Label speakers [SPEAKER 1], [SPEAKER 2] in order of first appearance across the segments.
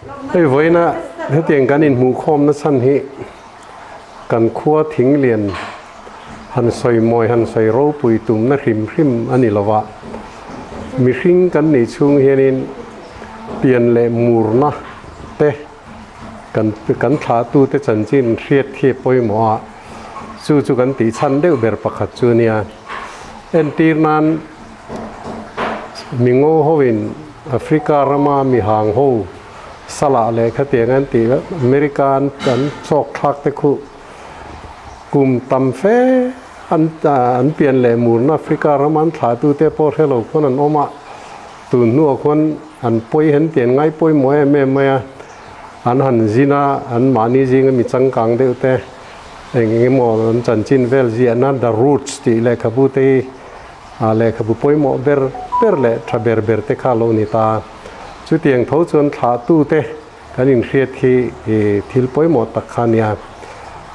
[SPEAKER 1] Hei vawiina hetiang kan inhmuhkhawmna chhan hi kan khua thinglian han sawi mawi han sawi ropui tumna hrim hrim a ni lo va, mihring kan nih chhung hianin pian leh murna te kan kan thlahtute chanchin hriat hi a pawimawh a, chu chu kan tih chhan deuh ber pakhat chu a nia. Entir nan Mingo hoin Africa rama mihang ho salah leh khatiang an tih America an an chawk thlak te khu kum tam fe an an pian leh murna Africa rama an thlah tu te pawh hre lo khuan an awm a, tun hnuah khuan an pawi hen tian ngai pawimawh em em mai a, an han zin a, an mahni zinga mi changkang deuh te eng eng emaw an chanchin vel ziahna The Roots tih lehkhabu te hi A lehkhabu pawimawh ber ber leh tha ber ber te kha lo ni ta. Chutiang tho chuan thlahtute kan inhriat hi thil pawimawh tak kha a nia.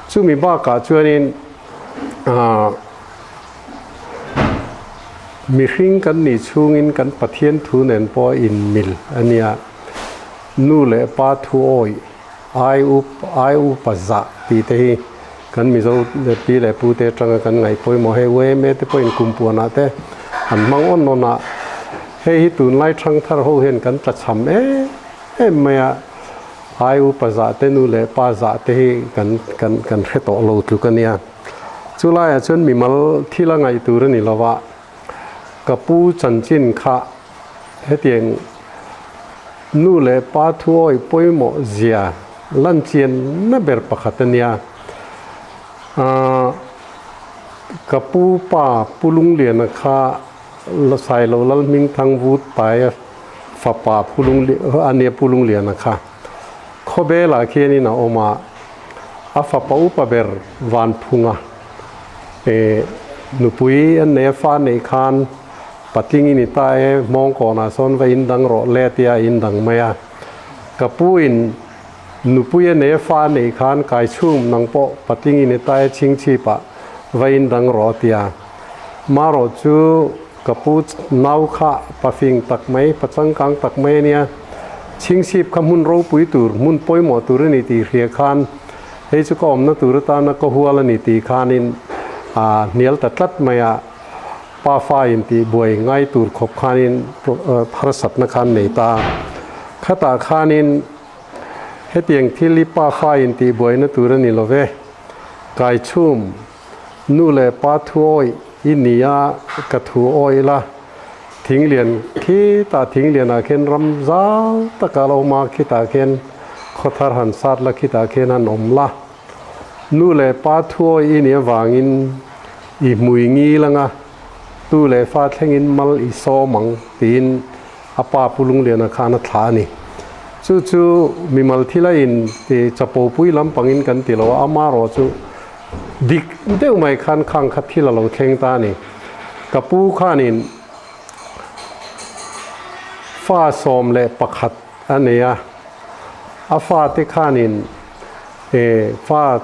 [SPEAKER 1] Chumi bakah chuanin mihring kan nih chhungin kan Pathian thu nen pawh a inmil a nia. Nu leh pa thu awih. Ai up, ai upa zah tih te hi kan Mizo pi leh pu te atanga kan ngaih pawimawh hei UMA te pawhin kum puanah te an hmang awn awn a, hei hi tunlai thangthar ho hian kan tlachham em em mai a, ai upa zah te nu leh pa zah te hi kan kan kan hre tawh lo tluk a nia. Chulaiah chuan mimal thil a ngaih tur a ni lo a, ka pu chanchin kha Hetiang nu leh pa thuawi pawimawh zia lan chianna ber pakhat a nia. Ka pu pa Pu Lungliana kha Sailo Lalhmingthang Vut Taia fapa Pu a nia Pu Lungliana kha. Khawbelah khianin a awm a, a fapa upa ber Vanphunga nupui an nei a fa neih khan Patling i ni ta e, hmawngkawnah sawn va in dang rawh le tia a in dang mai a. Ka pu in nupui a nei a fa a neih khan kai chhum nang pawh patling i ni ta e chhingchhipah va in dang rawh a tia. Marawh chu ka pu nau kha pafing tak mai, pachangkang tak mai a nia. Chhingchhip kha hmun ropui tur, hmun pawimawh tur a ni tih hria khan hei chu ka awmna tur atana ka hual a ni tih khanin a hnial ta tlat mai a. Pa fa in tih buai ngai tur khawp khanin harsatna khan nei ta. Khatah khanin hetiang thil hi pa fa in tih buaina tur a ni lo ve. Kaichhum, nu leh pa thu awih i ni a, ka thu awih la. Thinglian khitah thinglianah khian ram zau taka lo awm a, khitah khian khawthar han sat la, khitah khian han awm la. Nu leh pa thuawi i nih avangin i hmui ngil anga tu leh fa thlengin mal i sawm ang tiin a pa Pu Lungliana khan a thlah a ni. Chu chu mimal thil a in ti chapopui lampangin kan ti lo a, amarawh chu dik deuh mai khan khang kha thil a lo thleng ta a ni. Ka pu khanin fa 11 a nei a, a fate khanin E fa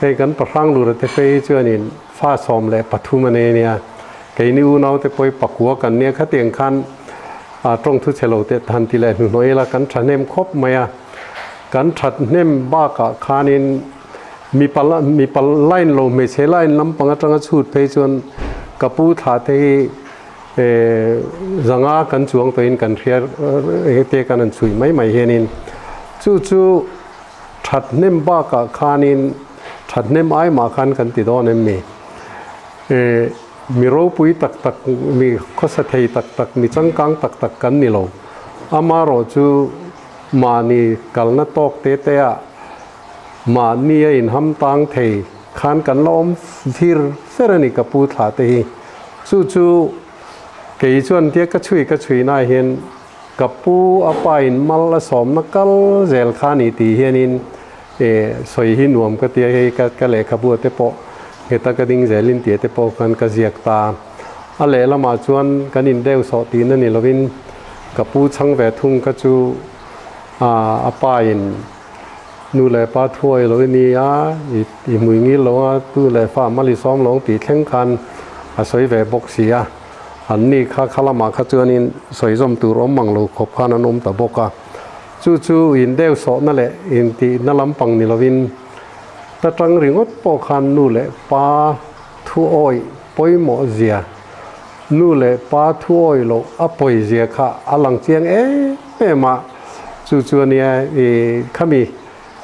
[SPEAKER 1] hei kan pahrang lura te phei hi chuanin fa 13 a nei a nia. Keini unaute pawh hi pakua kan nia khatiang khan a tawngthu chhe lo teh han ti leh hnuhnawh ila kan thahnem khawp mai a. Kan thathnem bakah khanin mipa mipa line lo hmeichhe line lampang atanga chhut phei chuan ka pu thlah te hi e zanga kan chuang tawhin kan hria te kan han chhui mai mai hianin chu chu Thathnem bakah khanin thathnem ai mah khan kan ti dawn em ni? E, mi ropui tak tak, mi khawsa thei tak tak, mi changkang tak tak kan ni lo. Amarawh chu mahni kalna tawk te te ah mahni a inham tang thei khan kan la awm vir fer a ni ka pu thlah te hi. Chu chu kei chuan tia ka chhui ka chhui na hian Ka pu a pa in mal a sawmna kal zel kha ni tih hianin e sawi hi nuam ka tia hei ka ka lehkhabu te pawh ngheta ka ding zelin tih te pawh khan ka ziak ta. A lehlamah chuan kan in deuh sawh tihna ni lovin ka pu chhang ve thung kha chu a a pa in nu leh pa thuai lo i ni a i i hmui ngil lo a tu leh fa mal i sawm lo ang tih thleng khan a sawi ve bawk si a. An ni kha kha lamah kha chuanin sawi zawm tur awm mang lo khawp khan an awm ta bawk a. Chu chu in deu sawhna leh in tihna lampang ni lovin ta tang ringawt pawh khan nu leh pa thu awih pawimawh zia, nu leh pa thu awih loh a pawi zia kha a lang chiang em em a. Chu chu ania i khami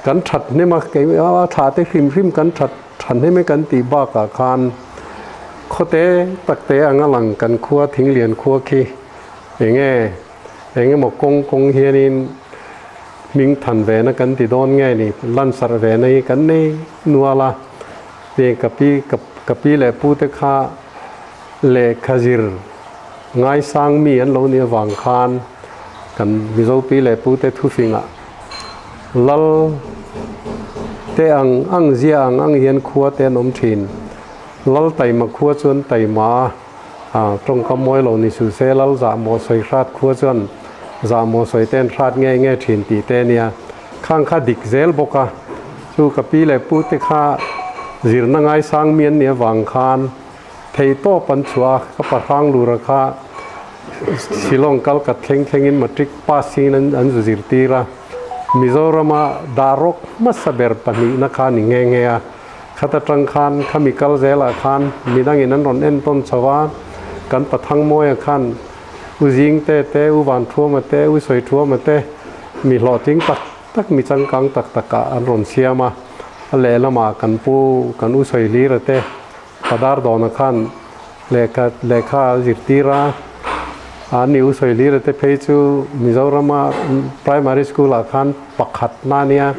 [SPEAKER 1] kan that hnem a, kei a thlah te hrim hrim kan that thahnem e kan tih bakah khan khawte takte anga lang kan khua Thinglian khua khi enge Eng emaw kawng kawng hianin hming than vena kan ti dawn nge ni, lansarh vena hi kan nei nual a, tiang ka pi ka pi leh pu te kha lehkha zir ngaisang mi an lo nih avang khan kan Mizo pi leh pu te thufingah lal te ang ang zia ang ang hian khua te an awm thin, lal taima khua chuan taima a. A tawngkam mawi lo ni suh se, Lal zahmawh sawi hrat khua chuan zahmawh sawi te an hrat nge nge thin tih te a nia. Khang kha dik zel bawk a, chu ka pi leh pu te kha zirna ngaisang mi an nih avang khan thei tawp an chhuah a, ka pa hrang lura kha Shillong kal kat thleng thlengin matric pass in an zu zirtir a, Mizorama dah rawk hmasa ber pahnihna kha a ni nghe nghe a. Khat atang khan khami kal zelah khan midangin an rawn en tawn chho a, kan Pathangmawia khan U Zingte te, U Vanthuama te, U Sawithuama te mi hlawhtling tak tak, mi changkang tak takah an rawn siam a. A lehlamah kan pu, kan U Sawihlira te Padar Dawna khan lehkha lehkha a zirtir a, ani U Sawihlira te phei chu Mizorama Primary School ah khan pakhatna a nia,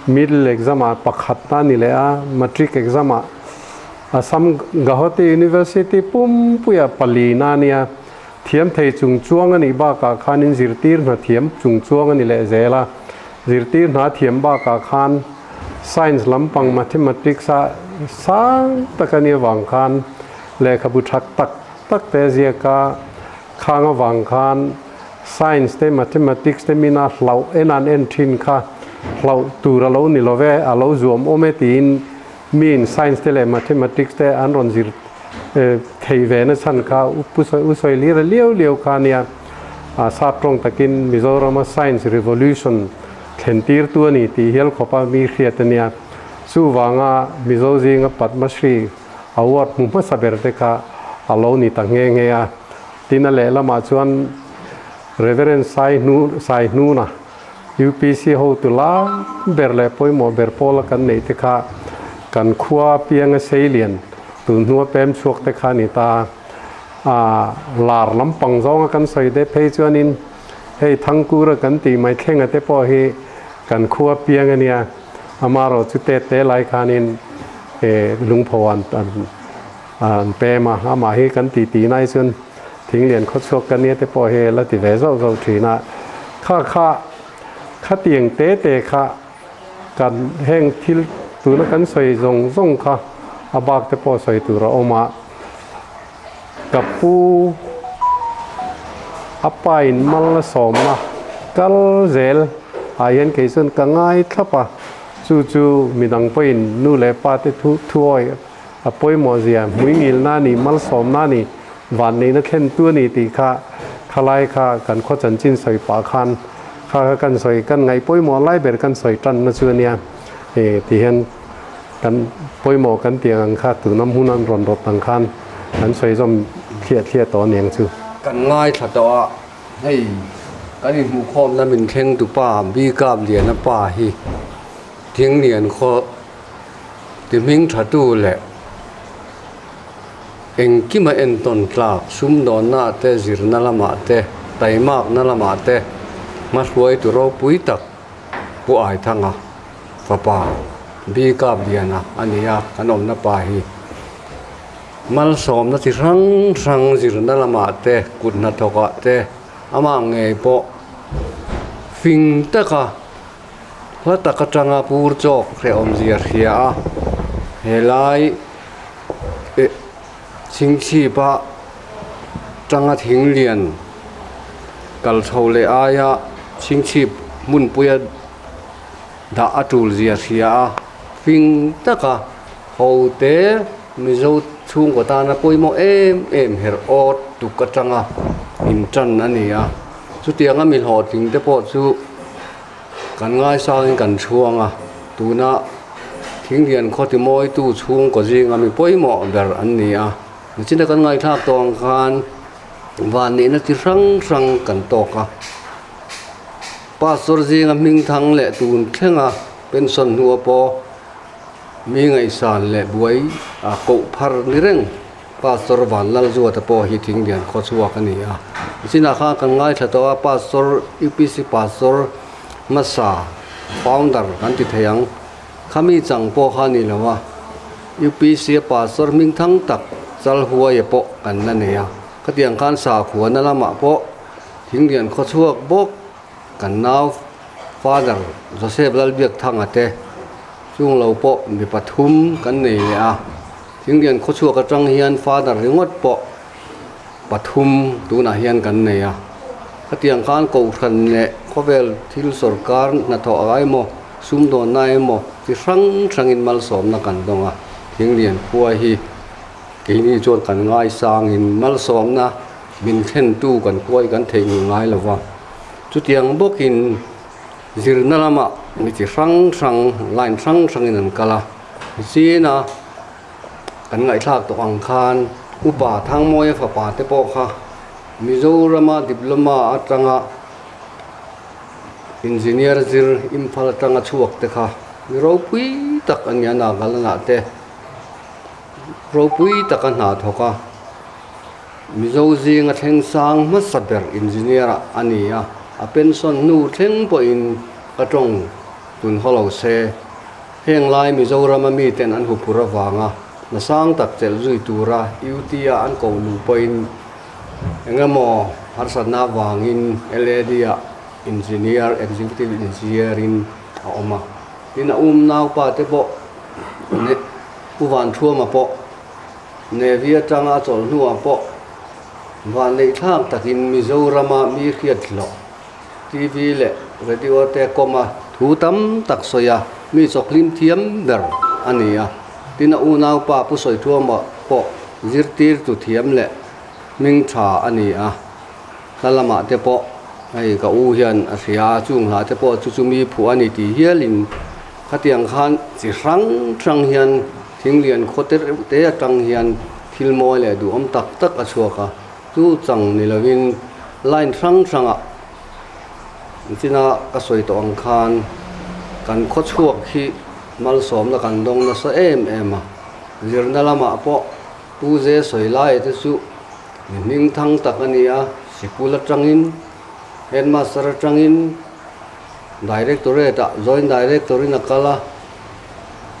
[SPEAKER 1] Middle exam ah pakhatna a ni leh a, Matric exam ah Assam Gauhati University pumpuia palina a nia, thiam thei chung chuang a nih bakah khanin zirtir hna thiam chung chuang a ni leh zel a, zirtir hna thiam bakah khan Science lampang Mathematics a sang tak a nih avang khan lehkhabu that tak tak te a ziak a, khang avang khan Science te Mathematics te mina hlauh en an en thin kha hlauh tur a lo ni lo ve, a lo zuam awm e tiin miin Science te leh Mathematics te an rawn zir thei ve na chhan kha U Sawihlira liau liau kha a nia. Sap tawng takin Mizorama Science Revolution thlen tirtu a ni tih hial khawpa mi hriat a nia. Chuvanga Mizo zinga Padma Shri Award hmu hmasa ber te kha a lo ni ta nghe nghe a. Tin a lehlamah chuan Reverend Sai Hnu Sai Hnuna UPC hotu la ber leh pawimawh ber pawla kan neih te kha kan khua pianga seilian tun hnua pem chhuak te kha a ni ta. A lar lampang zawnga kan sawi te phei chuanin Hei Thangkura kan tih mai thlenga te pawh hi kan khua piang a nia, amarawh chu te te lai khanin lungpho an an pem a, amah hi kan tih tih nai chuan Thinglian khawchhuak ka nia te pawh hi la ti ve zauh zauh thin a, kha kha khatiang te te kha kan heng thil tuna kan sawi zawng zawng kha a bak te pawh sawi tur a awm a. Ka pu a pa in mal a sawmna kal zel ah hian kei chuan ka ngai thlap a, chu chu midang pawhin nu leh pa te thu thuawi a pawimawh zia hmuingilna a ni, malsawmna a ni, vanneihna thlentu a ni tih kha khalai kha kan khaw chanchin sawi pah khan kha kha kan sawi kan ngaih pawimawh lai ber kan sawi tanna chu a nia ti hian Kan pawimawh kan tih ang kha tuna hmun an rawn rawt ang khan kan sawi zawm thliah thliah tawh aniang chu.
[SPEAKER 2] Kan ngaithla tawh a, hei kan inhmuhkhawmna min thleng tu pa Bikap Liana pa hi Thinglian khaw ti hming tha tu leh engkima entawn tlak sumdawnna te zirna lamah te taimakna lamah te hmahruaitu ropui tak Pu Aithanga Fapa Bi Kap Liana a ni a, kan awmna pa hi malsawmna chi hrang hrang zirna lamah te kut hnathawkah te amah ngei pawh fing taka hla tak atanga pur chawk hrehawm zia hria a, helai eh chhingchhipa tanga thing lian kal chho leh aia chhingchhip hmunpuia Dah a tul zia hria a, fing taka ho te Mizo chhungkaw tana pawimawh em em herh awt tuk atanga intan a ni a. Chutianga mi hlawhtling te pawh chu Kan ngaisangin kan chhuang a, tuna Thinglian khaw timawitu chhungkaw zinga mi pawimawh ber an ni a. Nichina kan ngaihthlak tawh ang khan van nihna chi hrang hrang kan tawk a. Pastor zinga hming thang leh tun thlenga pension hnua pawh mi ngaihsan leh buai a koh phar ni reng Pastor Vanlalzuata pawh hi Thinglian khaw chhuak a ni a. Nichinah khan kan ngaithla tawh a, Pastor UPC Pastor hmasa founder kan ti thei ang. Khami chang pawh kha a ni lo a, UPC a Pastor hming thang tak Chalhuaia pawh kan la nei a. Khatiang khan sakhuana lamah pawh Thinglian khaw chhuak bawk kan nau Father Joseph Lalbiakthanga te chung lo pawh mi pathum kan nei leh a. Thinglian khawchhuak atang hian Father ringawt pawh pathum tunah hian kan nei a. Khatiang khan Kohhran leh khawvel thil sawrkar hnathawh ah emaw, sumdawnna emaw chi hrang hrangin malsawmna kan dawng a. Thinglian khua hi keini chuan kan ngaisangin malsawmna min thlentu kan khua hi kan theihnghilh ngai lo va. Chutiang bawkin zirna lamah mi chi hrang hrang line hrang hrangin an kal a. Zina kan ngaihthlak tawh ang khan Upa Thangmawia fapa te pawh kha Mizorama diploma atanga engineer zir Imphal atanga chhuak te kha mi ropui tak a ni a Nagaland ah te ropui taka hna thawk a Mizo zinga thleng sang hmasa ber engineer ah a ni a a pension hnu thleng pawhin ka tawng tun haw lo se. Heng lai Mizorama miten an huphur avanga hna sang tak chelh zui tura UT-a an koh luh pawhin eng emaw harsatna avangin LAD-ah Engineer, Executive Engineer-in a awm a. Tin, a um naupa te pawh Pu Vanthuama pawh Navy atanga a chawlh hnuah pawh vanneihthlak takin Mizorama mi hriat hlawh TV leh radio te kawm a thu tam tak sawi a, mi chawkhlim thiam ber a ni a. Tin a unaupa Pu Sawithuama pawh zirtirtu thiam leh hming tha a ni a. Hla lamah te pawh hei ka u hian a hria a, chung hla te pawh chu chu mi phuah a ni tih hialin khatiang khan chi hrang hrang hian thinglian khaw te reuh te atang hian thil mawi leh duhawm tak tak a chhuak a. Chu chang ni lovin line hrang hrangah nichina ka sawi tawh ang khan kan khawchhuak hi malsawmna kan dawng nasa em em a, zirna lamah pawh Pu Ze sawi lai te chu mi hming thang tak a ni a, sikul atangin headmaster atangin directorate ah joint director in a kal a,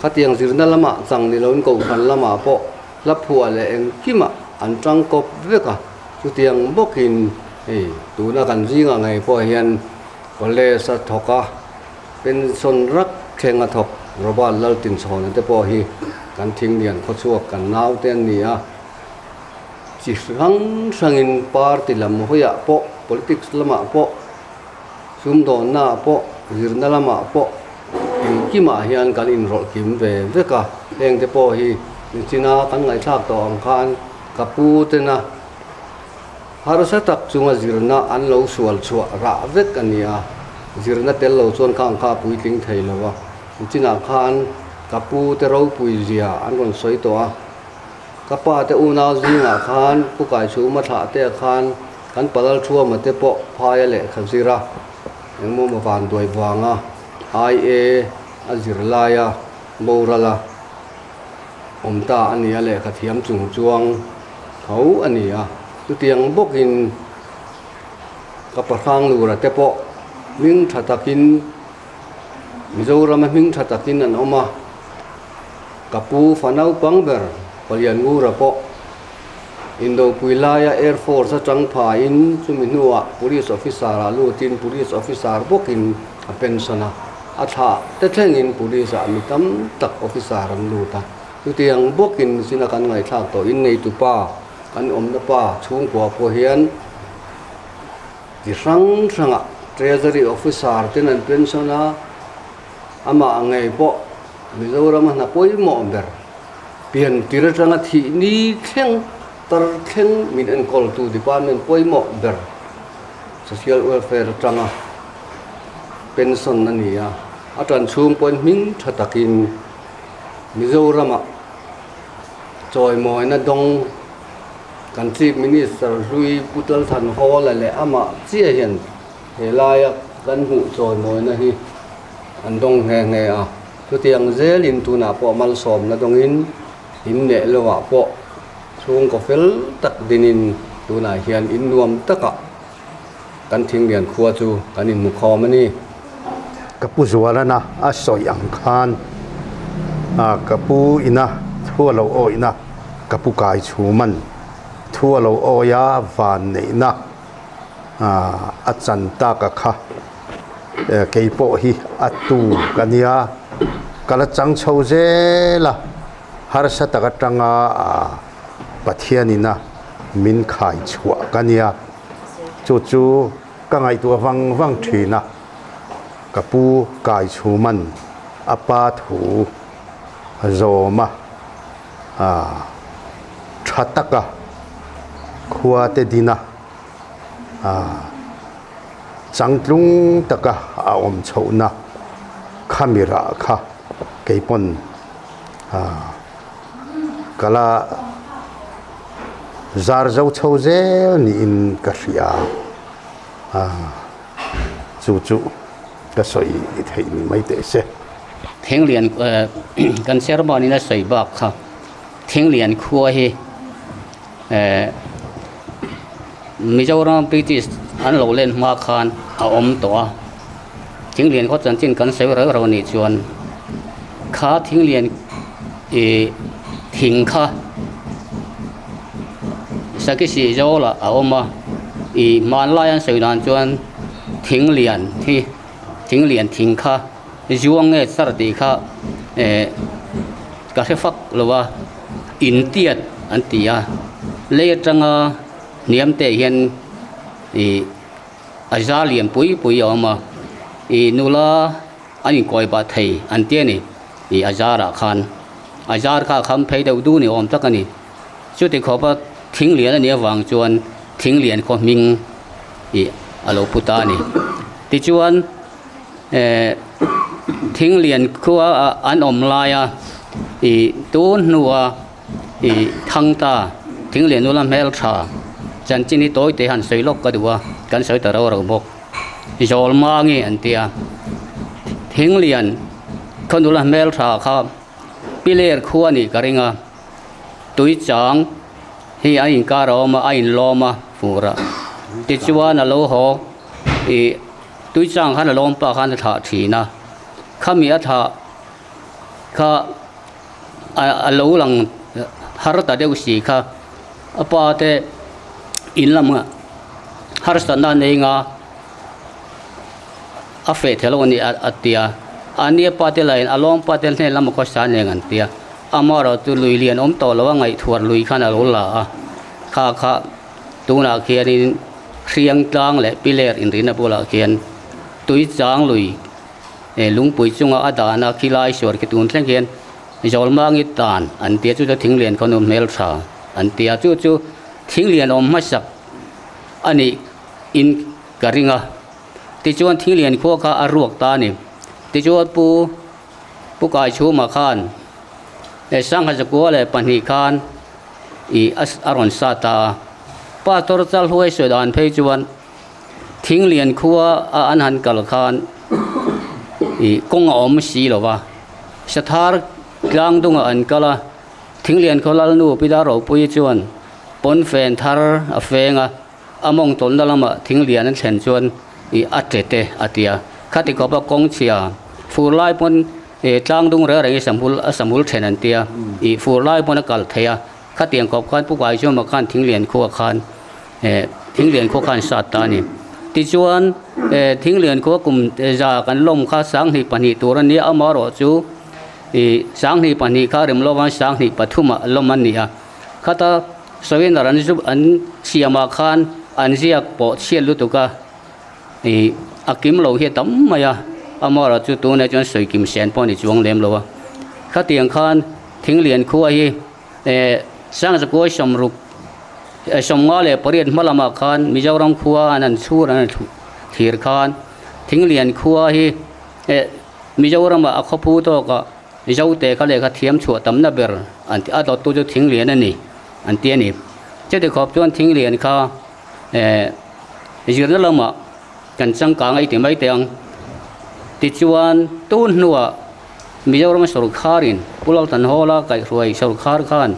[SPEAKER 2] khatiang zirna lamah chang ni lovin kohhran lamah pawh Hla phuah leh engkimah an tangkawp vek a, chutiang bawkin hei tuna kan zingah ngei pawh hian college a thawk a, pension rak thleng a thawk Robert Laltinchhawna te pawh hi kan thinglian khawchhuak kan naute an ni a, chi hrang hrangin party lam hawiah pawh politics lamah pawh sumdawnnaah pawh zirna lamah pawh engkimah hian kan inrawlh kim ve vek a, hengte pawh hi nichina kan ngaihthlak tawh ang khan ka pu tena harsa tak chunga zirna an lo sual chhuah rah vek a ni a, zirna tel lo chuan khang kha a puitling thei lo a, nichinah khan ka pu te ropui zia an rawn sawi tawh a, ka pa te unau zingah khan pu Kaichhuma thlah te ah khan kan Palal Thuama te pawh phaia lehkha zir a. Engmaw maw van duai vanga IA a zir laia boral a awm ta a ni a, lehkha thiam chung chuang tho a ni a. Chutiang bawkin ka pahrang lura te pawh hming tha takin Mizorama hming tha takin an awm a, ka pu fa naupang ber Palian Ngura pawh Indopui laia Air Force atang phain chumi hnuah Police Officer ah lutin Police Officer bawkin a pension a, a thlah te thlengin Police ah mi tam tak Officer an lut a. Chutiang bawkin zina kan ngaihthlak tawh inneitu pa kan awmna pa chhungkua pawh hian ti hrang hrangah Treasury Officer ten an pension a, amah ngei pawh Mizoram a hna pawimawh ber. Pian tir atanga thih ni thleng tar thleng min enkawltu department pawimawh ber Social Welfare atanga pension a ni a, a tan chhung pawhin hming tha takin Mizorama chawimawina dawng kan Chief Minister hlui Pu Lalthanhawla leh amah chiah hian he laia kan hmuh chawimawina hi an dawng nghe nghe a. Chutiang zelin tunah pawh malsawmna dawngin in neh lovah pawh chhungkaw fel tak dinin tunah hian in nuam takah kan Thinglian khua chu kan inhmu khawm a ni.
[SPEAKER 3] Ka pu Zualana a sawi ang khan ka pu ina thu a lo awihna ka pu kai chhuman thu a lo awi a van neihna a chan tak a kha kei pawh hi a tu ka nia ka la chang chho zel a harsa tak atanga Pathian ina min khai chhuah ka nia. Chu chu ka ngaihtuah vang vang thin a, ka pu kai chhuman a pa thu zawm a, tha taka khua te din a, changtlung taka a awm chhohna khamirah kha keipawn Ka la zar zo chho zel niin ka hria a, chu chu ka sawi theih ni mai teh se.
[SPEAKER 4] Thinglian kan chairman in a sawi bak kha Thinglian khua hi Mizoram British an lo len hma khan a awm tawh a, Thinglian khaw chanchin kan sawi reuh reuh anih chuan kha Thinglian ih thing kha Sakisi zawlah a awm a, ih hmanlai an sawi dan chuan Thinglian hi Thinglian thing kha zuang nge char tih kha eh ka hre fak lo a, intiat an ti a, lei atanga hniam te hian ih a za lian pui pui a awm a, ih nula an inkawi bah thei an ti a ni ih a zarah khan a zar kha a kham phei deuh du ni awm tak a ni chuti khawpa thing lian a nih avang chuan thing lian khaw hming ih a lo pu ta a ni tichuan. Eh Thinglian khua an awm laia ih tun hnua ih thang ta Thinglian nula hmel tha chanchin hi tawi te han sawi lawk ka duh a kan sawi ta rau rau bawk zawl mangi an tia Thinglian khaw nula hmel tha kha piler khua nih ka ring a tui chang hi a inkar a awm a a inlawm a fur a tichuan a lo haw ih. Tuichang khan a lawm pa khan a thlah thin a, khami a thlah kha a lo lang har ta deuh si kha a pa te in lamah harsatna a nei nga a feh thei lo a ni a ti a, ani a pa te lahin a lawm pa te hnen lama khawsa a nen an ti a, amaherawhchu lui lian awm tawh lo a ngaihtuar lui khan a lo la a, kha kha. Tunah khianin hriang tlang leh piler inrina bulah khian tui chang lui lungpui chunga a dahna khilai suar khi tun thleng hian Zawlmangi tan an tia chu chu thinglian khaw nu hmeltha an tia chu chu thinglian awm hmasak a nih in ka ring a tichuan thinglian khua kha a ruak ta a ni tichuan pu Pu Kaichhuma khan Sangha zakua leh pahnih khan ih a rawn sa ta a. Pastor Chalhuai sawi dan phei chuan Thinglian khua a an han kal khan ih kawng a awm si lo va, Sathar tlang dungah an kal a, Thinglian khaw Lalnu Pida Ropuii chuan pawnfen thar a feng a, a mawng tawlhna lamah Thinglian an thlen chuan ih a ṭe te a ti a. Khati khawpa kawng chhia fur lai pawn Ih tlang dung reng reng hi samhul a samhul then an tia ih fur lai pawn a kal thei a khatiang khawp khan Pu Kaichawma khan Thinglian khua khan eh Thinglian khua khan sat ta a ni. Tichuan eh Thinglian khua kum za kan lawm kha sanghnih pahnih tur a nia amaherawh chu ih sanghnih pahnih kha rem lova sanghnih pathumah lawm an ni a khata sawinar an zu an siamah khan an ziak pawh chhiat lutuk a. Ih a kim lo hi a tam mai a, amaherawh chu tunah chuan sawi kim sen pawh a ni chuang lem lo a. Khatiang khan Thinglian khua hi eh Sangzakuai sawmruk eh sawmnga leh pariat hma lamah khan Mizoram khua an han chhur an han thlir khan Thinglian khua hi Mizoram ah a khawphu tawk a Zote kha lehkha thiam chhuah tamna ber an ti a dawttu chu Thinglian a ni an ti a ni. Chuti khawp chuan Thinglian kha zirna lamah kan changkang a i ti mai teh ang. Tichuan tun hnuah Mizoram sawrkharin Pu Lalthanhawla kaihhruai sawrkhar khan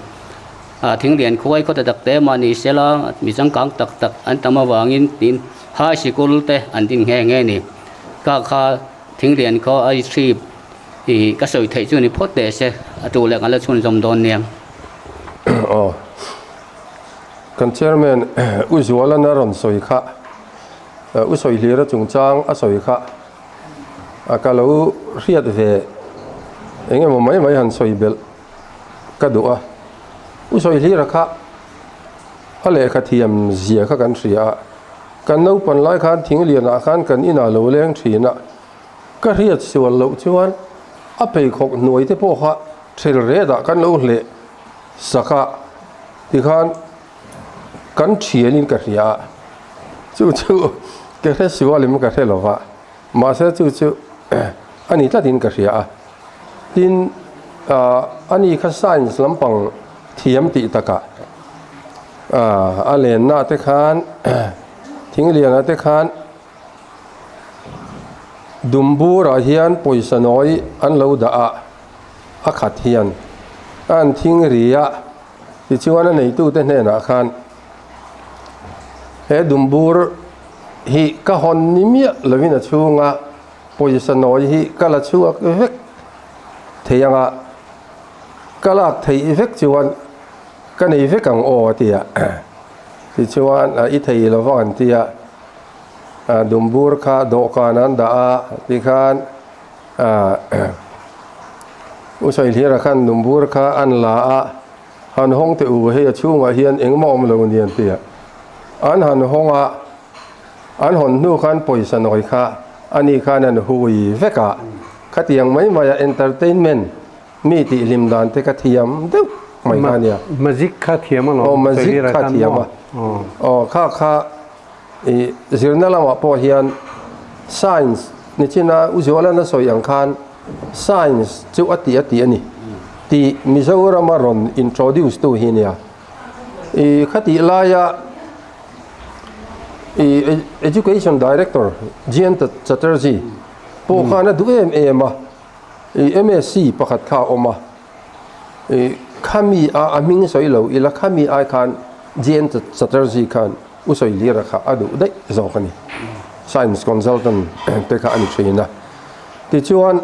[SPEAKER 4] Thinglian khuai khaw ta tak te mah ni sela mi changkang tak tak an tam avangin tin high sikul te an din nghe nghe a ni. Ka kha Thinglian khaw a hrip i ka sawi theih chu ni phawt teh se a tu leh kan la chhunzawm dawn nia.
[SPEAKER 5] Aw kan chairman U Zualana rawn sawi kha U Sawihlira chungchang a sawi kha a ka lo hriat ve eng emaw mai mai han sawi belh ka duh a. U Sawihlira kha a lehkha thiam zia kha kan hria a, kan naupan lai khan Thinglianah khan kan inah lo leng thin a, ka hriat sual loh chuan a pheikhawk hnuai te pawh kha thel retah kan lo hleh sak a, tikhan kan thianin ka hria a, chu chu ka hre sualim ka hre lova, mahse chu chu a ni tlatin ka hria a, tin ah ani kha science lampang thiam tih takah ah a lenna te khan Thingliana te khan Dumburah hian pawisa nawi an lo dah a, a khat hian a an thing ri a, tichuan a neitute hnenah khan he dumbur hi ka hawn ni miah lovin a chhunga pawisa nawi hi ka la chhuak vek thei anga ka lak theih vek chuan ka nei vek ang aw a ti a, tichuan i thei lovang an ti a. Dumbur kha dawhkan an dah a tikhan U Sawihlira khan dumbur kha an la a, han hawng teh u hei a chhungah hian engmah awm lo ni an ti a. An han hawng a, an hawn hnu khan pawisa nawi kha ani khan an hui vek a, khatiang mai mai a entertainment mi tih hlim dan te kha thiam deuh mai kha a nia.
[SPEAKER 1] Magic kha thiam alawm.
[SPEAKER 5] Aw magic kha thiam a, aw kha kha. I zirna lamah pawh hian science nichina U Zualan a sawi ang khan science chu a tih a tih a ni tih Mizorama rawn introduce tu hi nia. I khatih laia i Education Director Jayant Chatterjee pawh khan a duh em em a, i MSc pakhat kha a awm a, i khami a a hming sawi lo ila khami ai khan Jayant Chatterjee khan U Sawihlira kha a duh daih zawk a ni. Science consultant te kha a ni thin a. Tichuan,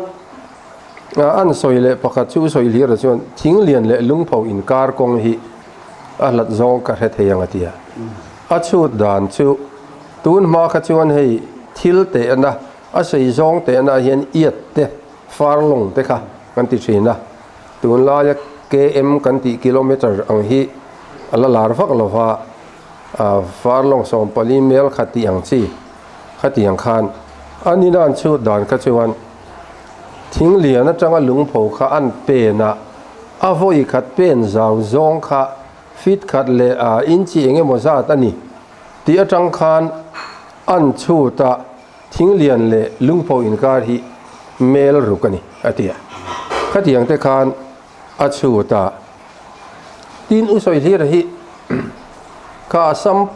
[SPEAKER 5] an sawi leh pakhat chu U Sawihlira chuan thing lian leh lungpho inkar kawng hi a hlat zawng ka hre thei ang a ti a. A chhut dan chu tun hma kha chuan hei thil tehna, a sei zawng tehna hian iat te, farlong te kha kan ti thin a. Tunlaia KM kan tih kilometre ang hi a la lar vak lo va. Farlong 14 mel kha tih ang chi khatiang khan an in an chhut dan kha chuan thing lian atanga lungpho kha an pen a, a vawi khat pen zau zawng kha feet khat leh inch eng emaw zat a ni tih atang khan an chhut a, thing lian leh lungpho inkar hi mel ruk a ni a ti a, khatiang te khan a chhut a. Tin U Sawihlira hi kha Assam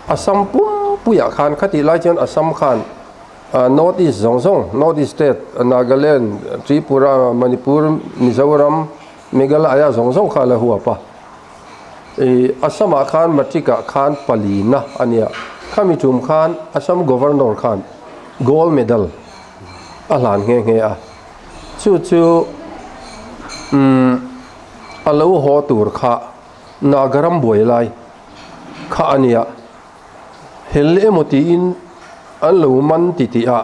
[SPEAKER 5] Assam pumpuiah khan khatih lai chuan Assam khan North East zawng zawng North East state Nagaland, Tripura, Manipur, Mizoram, Meghalaya zawng zawng kha a la huap a. Ih Assam ah khan matric ah khan palina a nia. Khami tum khan Assam Governor khan gold medal a hlan nghe nghe a. Chu chu umm a lo haw tur kha Nagaram buai lai kha a nia. Hel emaw tiin an lo man ti tih a,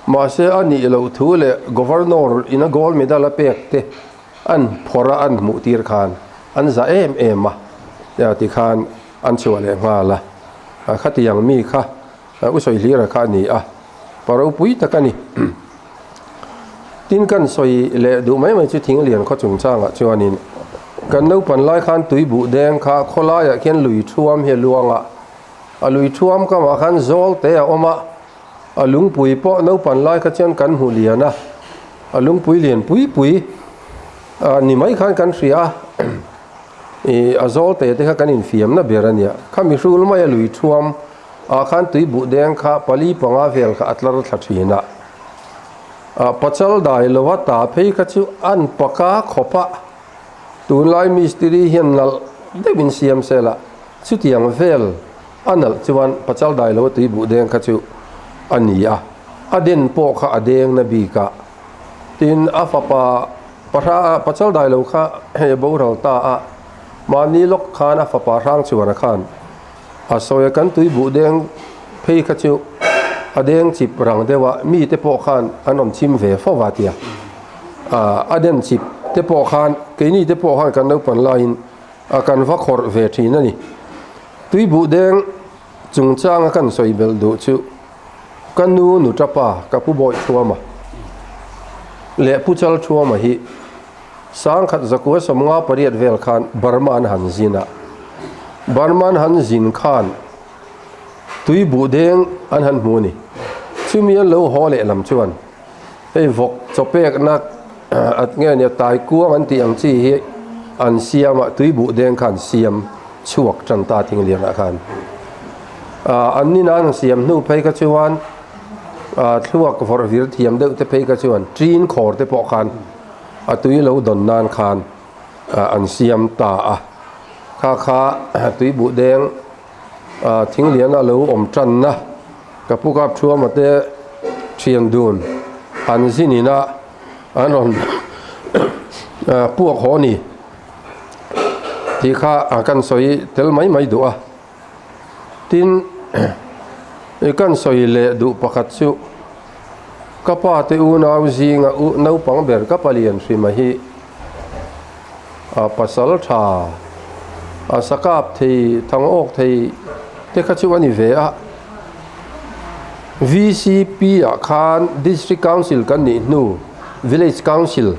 [SPEAKER 5] mahse a nih loh thu leh Governor ina gold medal a pek te an phawrh a an hmuh tir khan an za em em a, tikhan an chhuah leh nghal a. Khatiang mi kha U Sawihlira kha a ni a, pa ropui tak a ni. Tin kan sawi leh duh mai mai chu Thinglian khaw chungchangah chuanin kan naupan lai khan tui buh deng kha khawlaiah khian lui thuam hi a luang a, a lui thuam kamah khan zawl te a awm a, A lungpui pawh naupan lai kha chuan kan hmu lian a, a lungpui lian pui pui ni mai khan kan hria a, ih a zawl te te kha kan infiamna ber a nia. Khami hrul maia lui thuam ah khan tui buh deng kha pali panga vel kha a tlar thla thin a. Pachal dai lova ta phei kha chu an paka khawp a, tunlai mistiri hian nalh deuhin siam sela chutiang vel a nalh chuan pachal dai lova tui buh deng kha chu a ni a, a den pawh kha a deng na bik a. Tin, a fapa pahra pachal dai lo kha hei a boral ta a, mahni lawk khan a fapa hrang chuan a khan A sawi a kan tui buh deng phei kha chu a deng chip rang deuh a, mi te pawh khan an rawn chim ve fo va tia. A den chip te pawh khan keini te pawh khan kan naupan laiin a kan va khawrh ve thin a ni. Tui buh deng chungchanga kan sawi belh duh chu ka nu Nutapa ka pu Bawih Thuama leh Pu Chal Thuama hi Sangkhat zakua 58 vel khan Burma an han zin a, Burma an han zin khan tui buh deng an han hmu a ni. Chumi an lo haw leh lam chuan hei vawk chawpekna at nge nia tai kuang an tih ang chi hi an siam a, tui buh deng kha an siam chhuak tan ta Thinglianah khan. An nina an siam hnu phei kha chuan thluak vawrh vir thiam deuh te phei kha chuan ṭin khawr te pawh khan a tui lo dawn nan khan an siam ta a, kha kha tui buh deng thing lian a lo awm tanna ka pu kap thuama te thian dun an zin in a an rawn puak haw a ni tih kha kan sawi tel mai mai duh a, tin kan sawi leh duh pakhat chu. Ka pa te unau zinga u naupang ber ka palian hrima hi a pasal tha, a sakap thei, thang awk thei te kha chu a ni ve a. VCP ah khan District Council kan nih hnu, Village Council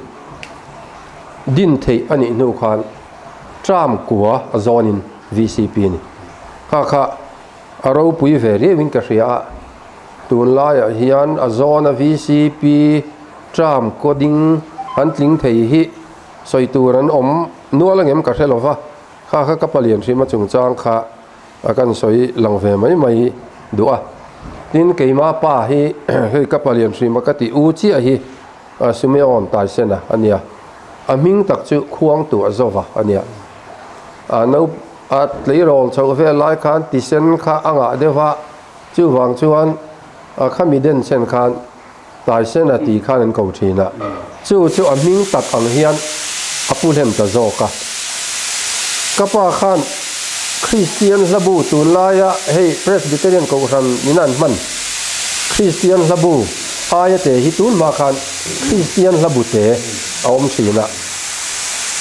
[SPEAKER 5] din theih a nih hnu khan term kua a zawnin VCP a ni. Kha kha a ropui ve riauin ka hria a. Tunlaiah hian a zawna vcp term coding an tling thei hi sawi tur an awm nual angem ka hre lo va, kha kha ka palian hrim a chungchang kha a kan sawi lang ve mai mai duh a. Tin, keima pa hi hei ka palian hrim a ka tih u chiah hi Sumeon Taisena a nia, a hming tak chu Khuangtu a zova a nia. A no a tleirawl chhoh vel lai khan tisen kha a ngah deuh a, Chuvang chuan a khami den chen khan Taisena tih khan an ko thin a, chu chu a hming tak ang hian a pu hlem ta zawk a. Ka pa khan Kristian hlabu tunlaia hei Presbyterian Kohhran in an hman Kristian hlabu aia te hi tun hma khan Kristian hlabu te a awm thin a,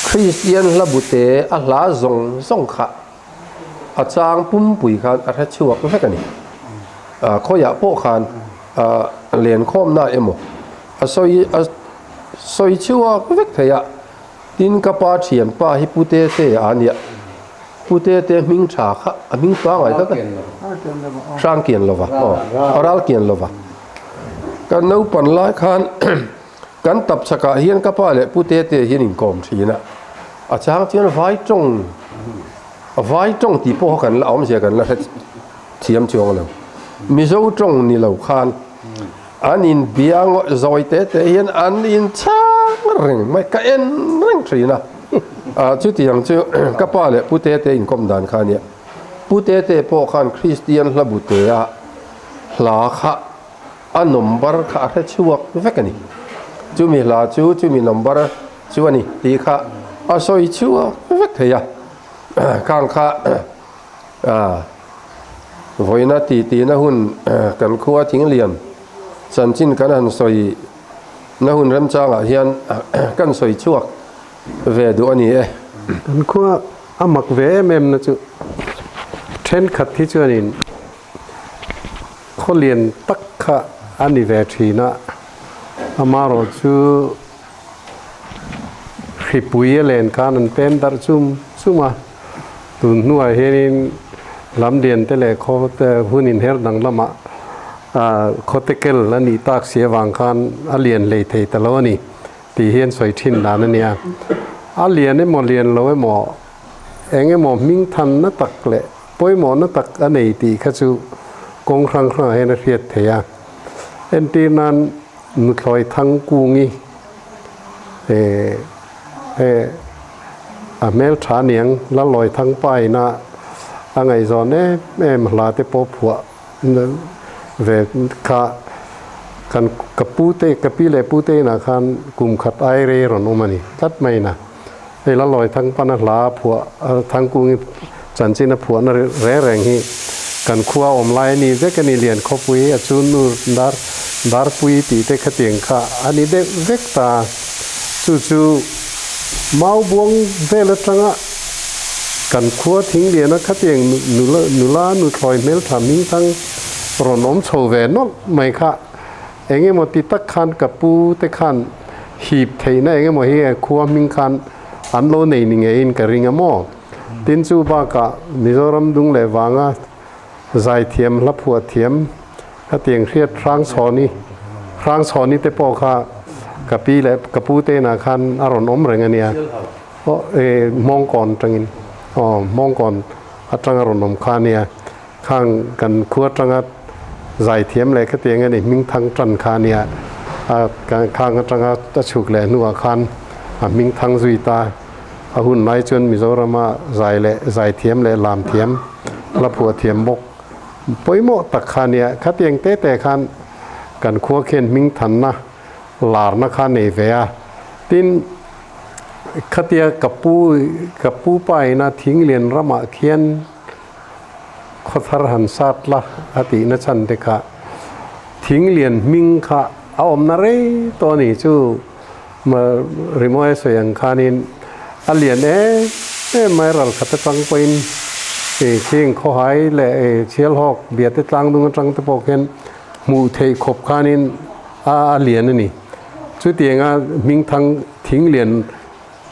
[SPEAKER 5] Kristian hlabu te a hla zawng zawng kha A chang pumpui khan a hre chhuak vek a ni. Khawiah pawh khan lenkhawmna emaw a sawi a sawi chhuak vek thei a. Tin ka pa thianpa hi Pu Tete a nia. Pu Tete hming tha kha a hming pangai kha ka hrang kian lova aw a ral kian lova. Kan naupan lai khan kan tap chakah hian ka pa leh Pu Tete hian inkawm thin a. A chang chuan vai tawng vai tawng tih pawh kha kan la awmzia kan la hre thiam chuang lo. Mizo tawng ni lo khan an in bia zawi te te hian an in chang reng mai ka en reng thin a. Ah chutiang chu ka pa leh Pu Tete inkawm dan kha ania. Pu Tete pawh khan Kristian hla bu te a hla kha a number kha a hre chhuak vek a ni. Chumi hla chu chumi number chu a ni tih kha a sawi chhuak vek thei a, khang kha vawiina ti tihna hun kan khua thinglian chanchin kan han sawi na hun remchangah hian kan sawi chhuak ve duh a ni e.
[SPEAKER 1] Kan khua a mak ve em em na chu thenkhat hi chuanin khawlian tak kha a ni ve thin a, amaherawh chu Hripui a len khan an pem darh chum chum a, tun hnuah hianin lam lian te leh khaw te hun inher dang lamah Khawtekel a nih tak si avang khan a lian hlei thei ta lo a ni tih hi an sawi thin dan a nia. A lian emaw lian lo emaw eng emaw hming thanna tak leh pawimawhna tak a nei tih kha chu kawng hrang hrangah hian a hriat theih a. Entir nan Nuthlawi Thangkungi a hmeltha aniang Lalawi Thangpa ina a ngaihzawn em em hla te pawh phuah ve kha kan ka pu te ka pi leh pu te inah khan kum khat ai rei rawn awm a ni tlat mai ina hei Lalawi Thangpana hla phuah Thangkungi chanchin a phuahna reng reng hi kan khua awm lai a ni vek a ni lian khawpui a chu nu dar darpui tih te khatiang kha a ni deuh vek ta chu chu Maubuang vel atanga kan khua Thingliana khatiang nula nuthlawi hmeltha hmingthang rawn awm chho ve nawlh mai kha eng emaw ti tak khan ka pu te khan hip theihna eng emaw hi khua hming khan an lo nei ni ngeiin ka ring a maw? Tin chu bakah Mizoram dung leh vanga zaithiam hla phuah thiam khatiang hriat Hrangchhawni Hrangchhawni te pawh kha ka pi leh ka pu te inah khan a rawn awm reng a nia. Aw e Hmawngkawn atangin aw Hmawngkawn atanga rawn awm kha a nia. Khang kan khua atanga zaithiam leh khatiang a ni hmingthang tan kha a nia. A khang atanga a chhuk leh hnuah khan a hmingthang zui ta. A hun lai chuan Mizorama zai leh zaithiam leh lamthiam hla phuah thiam bawk pawimawh tak kha a nia. Khatiang te te khan kan khua khian hmingthanna larna kha a nei ve a. Tin, khatia ka pu ka pu pa ina Thinglian ramah khian khawthar han sat la a tihna chhan te kha Thinglian hming kha a awmna rei tawh a ni chu. Rimawi a sawi ang khanin a lian em em mai ral khat atang pawhin khing khawhai leh chhialhawk biate tlang dung atang te pawh khian hmuh theih khawp khanin a lian a ni. Chutianga hmingthang thing lian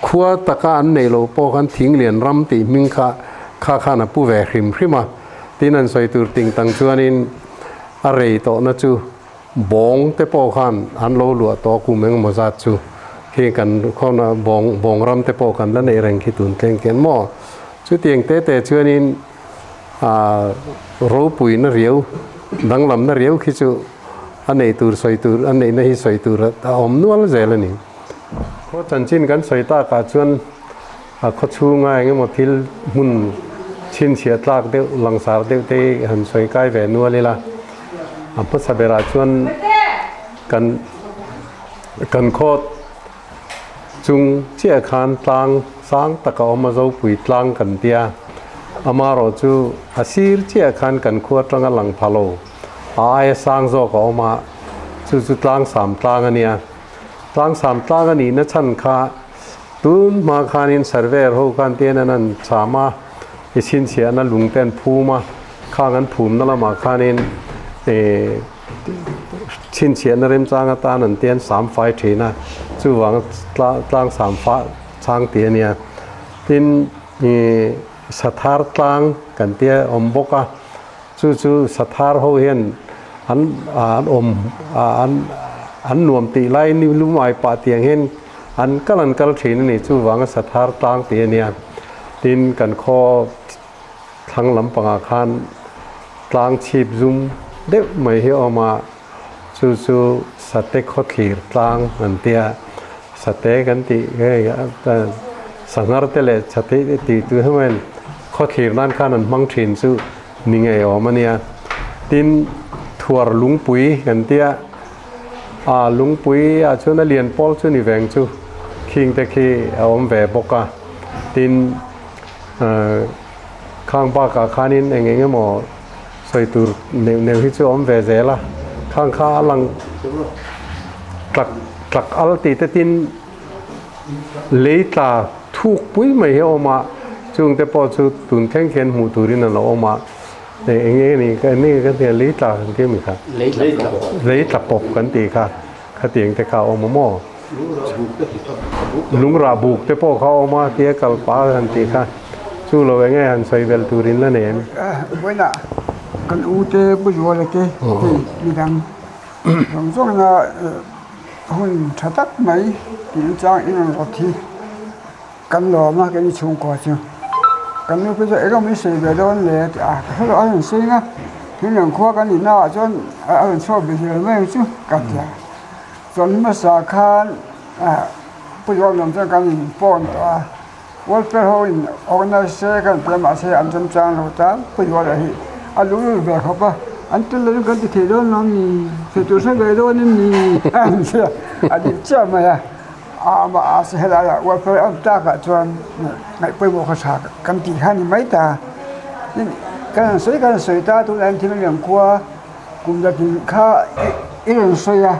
[SPEAKER 1] khua taka an neih loh pawh khan thing lian ram tih hming kha kha khan a pu ve hrim hrim a. Tin an sawi tur ting tang chuanin a rei tawhna chu Bawng te pawh khan an lo luah tawh kum engemaw zat chu khi kan khawna bawng bawng ram te pawh kan la neih reng khi tun thleng khian maw chutiang te te chuanin ah ropuina riau danglamna riau khi chu a nei tur sawi tur a neihna hi sawi tur a awm nual zel a ni. Khaw chanchin kan sawi takah chuan a khaw chhunga engemaw thil hmun chhinchhiah tlak deuh langsar deuh te hi han sawi kai ve nual ila a hmasa berah chuan kan kan khaw chung chiah khan tlang sang tak a awm a zopui tlang kan tia amaherawh chu a sir chiah khan kan khua atanga lang pha lo a aia sang zawk a awm a chu chu tlang sam tlang a nia tlang sam tlang a nihna chhan kha. Tun hma khanin surveyor ho khan tian an an cham a, i chhinchhiahna lung te an phum a, khang an phumna lamah khanin ih chhinchhiahna remchang atan an tian sam fai thin a, chuvang tlang sam fah chang tih a nia. Tin ih sathar tlang kan tia awm bawk a, chu chu sathar ho hian an an awm an an nuam tih lai ni lumai pah tiang hian An kal an kal thin a ni, chuvanga sathar tlang tih a nia. Tin, kan khaw thlang lampangah khan tlang chhip zum deuh mai hi a awm a, chu chu Sate khawthlir tlang an ti a, Sate kan tih hei Sanghar te leh Sate tih tu hemain khawthlir nan khan an hmang thin chu ni ngei awm a nia. Tin, Thuar lungpui kan ti a. A lungpui ah chuan a lian pawl chu ni veng chu khing te khi a awm ve bawk a tin khang bakah khanin eng eng emaw sawi tur neuh neuh hi chu a awm ve zel a khang kha a lang tlak tlak al tih te tin lei tla thuk pui mai hi a awm a chung te pawh chu tun thleng khian hmuh turin a lo awm a. Eng nge ni ka eng nge kan ti a lei tla kan ti a mi kha lei tla pawp kan tih kha khatiang te kha a awm a maw lungrah buk te pawh kha a awm a tia kal pa han tih kha chu lo eng nge han sawi belh turin la nei em
[SPEAKER 6] vawiinah Kan u te Pu Zuala te hei midang zawng zawngina hun tha tak mai tih chang in rawn rawt hi kan lawm a keini chhungkua chu. Kan nu phei chuan eng emaw i sawi ve dawn le a ti a, ka hre loh a rawn sawi a, thil ang khua kan inna ah chuan a rawn chhuak ve zel mai ang chu ka ti a. Chuan hmasa khan Pu Zuala lam chuan kan in phone tawh a. Welfare ho in organise se kan ti a mahse an changchang lo ta Pu Zuala hi a luhlul ve khawp a, an tel lovin kan ti thei dawn lo ni, thei tur hre ve dawn em ni an ti a, a dik chiah mai a, amah a se helaiah welfare a awm takah chuan ngaih pawimawh kha tha kan tih kha a ni mai ta. Tin, kan han sawi kan han sawi ta tunah hian thil lian khua kum zatin kha i rawn sawi a,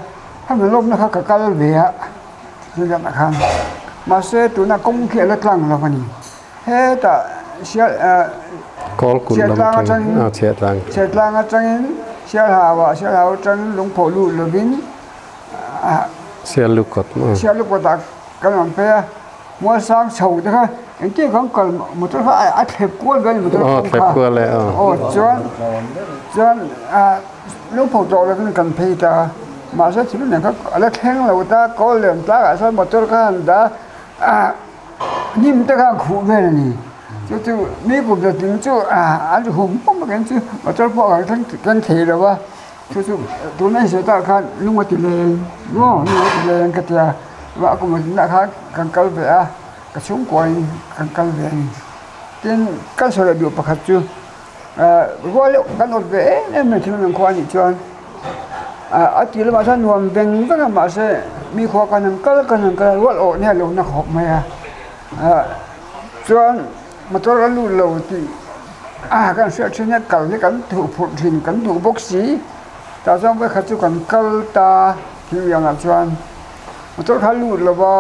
[SPEAKER 6] hemi lawmna kha ka kal ve a. Hrilhna khan mahse tuna kawng khi a la tlang lo a ni. Hetah sial ah chhiahtlang atangin chhiahtlang atangin sialhau ah sialhau atangin lungphawh lut lovin ah sialukawt ah kan rawn phei a mualsang chho te kha engtin kan kal motor kha a thlep kual vel a ni motor kawng kha aw chuan chuan ah. Lungpho tawh lovin kan phei ta a, mahse thil nen kha a la thleng lo ta, kawl lem tlangah sawn motor kha han dah a, hnim te kha an khuh vel a ni. Chu chu mi kum za tling chu an hum pawm a keng chu motor pawh a thleng thleng thei lo va, chu chu tuna i sawi takah khan lung a ti leng maw lung a ti leng ka tia, a kum a tinah khan kan kal ve a, ka chhungkuain kan kal ve a ni. Tin, kan sawi leh duh pakhat chu. Rual deuh kan awt ve em em mai thil ang khua anih chuan a tih lamah chuan nuam veng veng a mahse mi khua kan han kal kan han kal a rual awh nia lo na khawp mai a chuan motor a lut lo tih a kan hriat thin a kal hi kan duh phurh thin kan duh bawk si tah chuan vawikhat chu kan kal ta thil lianah chuan motor kha a lut lo va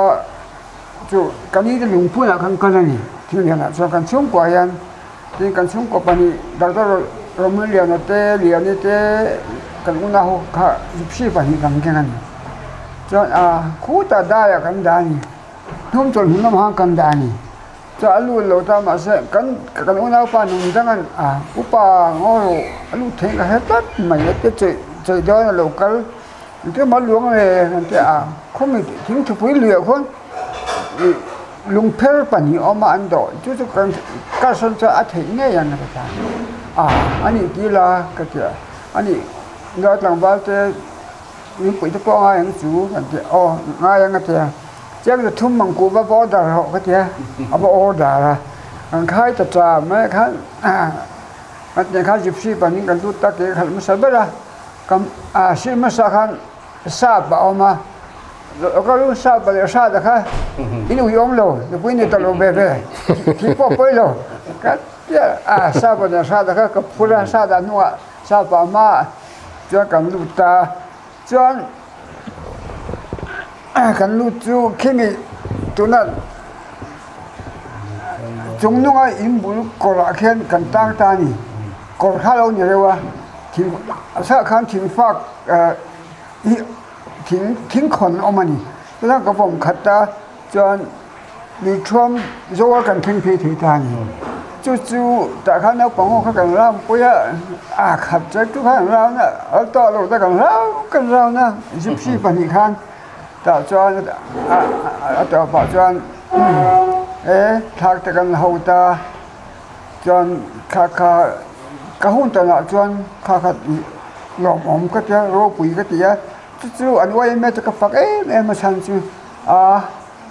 [SPEAKER 6] chu kan ni lungphunah khan kal a ni thil lianah chuan kan chhungkuah hian. Tin kan chhungkaw pahnih Doctor Romuliana te Liani te kan unau ho kha gypsy pahnih kan keng a ni. Chuan a khutah daiah kan dah a ni. Hnung chawlh hmun lamah khan kan dah a ni. Chuan a lut lo ta mahse kan kan unaupa nung dang a upa ngaw rawh a lut theih ka hre tlat mai a te chawih chawih dawn a lo kal engtin mah luang le kan ti a khawmi thingthupui luiah khuan ih. Lungpher pahnih awm a an dawh chu chu kan kalsawn chuan a theih ngei ang ka ti a, a nih ti la ka ti a, a nih nula tlangval te min puih te pawh a ngai ang chu kan ti a, aw ngai ang a ti a, chiang chu thum ang kuh va va order rawh ka ti a, a va order a, kan khai ta ta mai khan a ti khan gypsy pahnih kan lut ta ke khalh hmasa ber a, kan sil hmasa khan sap a awm a. Ka lu sap leh hrat a kha in ui awm lo nupui nei tawh lo ve ve thi pawh pawi lo ka tia a sap leh hrat a kha ka phur a hrat ah hnungah sap ah hma ah chuan kan lut ta chuan kan lut chu khimi tuna chung hnunga in bul kawrah khian kan tang ta a ni kawr kha lo ni reuh a thing a chhah khan thing fak ih. Thing thing khawn awm a ni. Chutiang ka vawm khat a chuan lui thuam zawl kan thleng phei thei ta a ni. Chu chu tah khan naupang ho kha kan ram pui a, a khat che chu khan an round a, a tawh loh te kan rau kan round a, gypsy pahnih khan tah chuan a a tawpah chuan e thlak te kan ho ta chuan thla kha ka hun tanah chuan thla khat lawmawm ka tia ropui ka ti a chu chu an uaim e chu ka fak em em a chhan chu a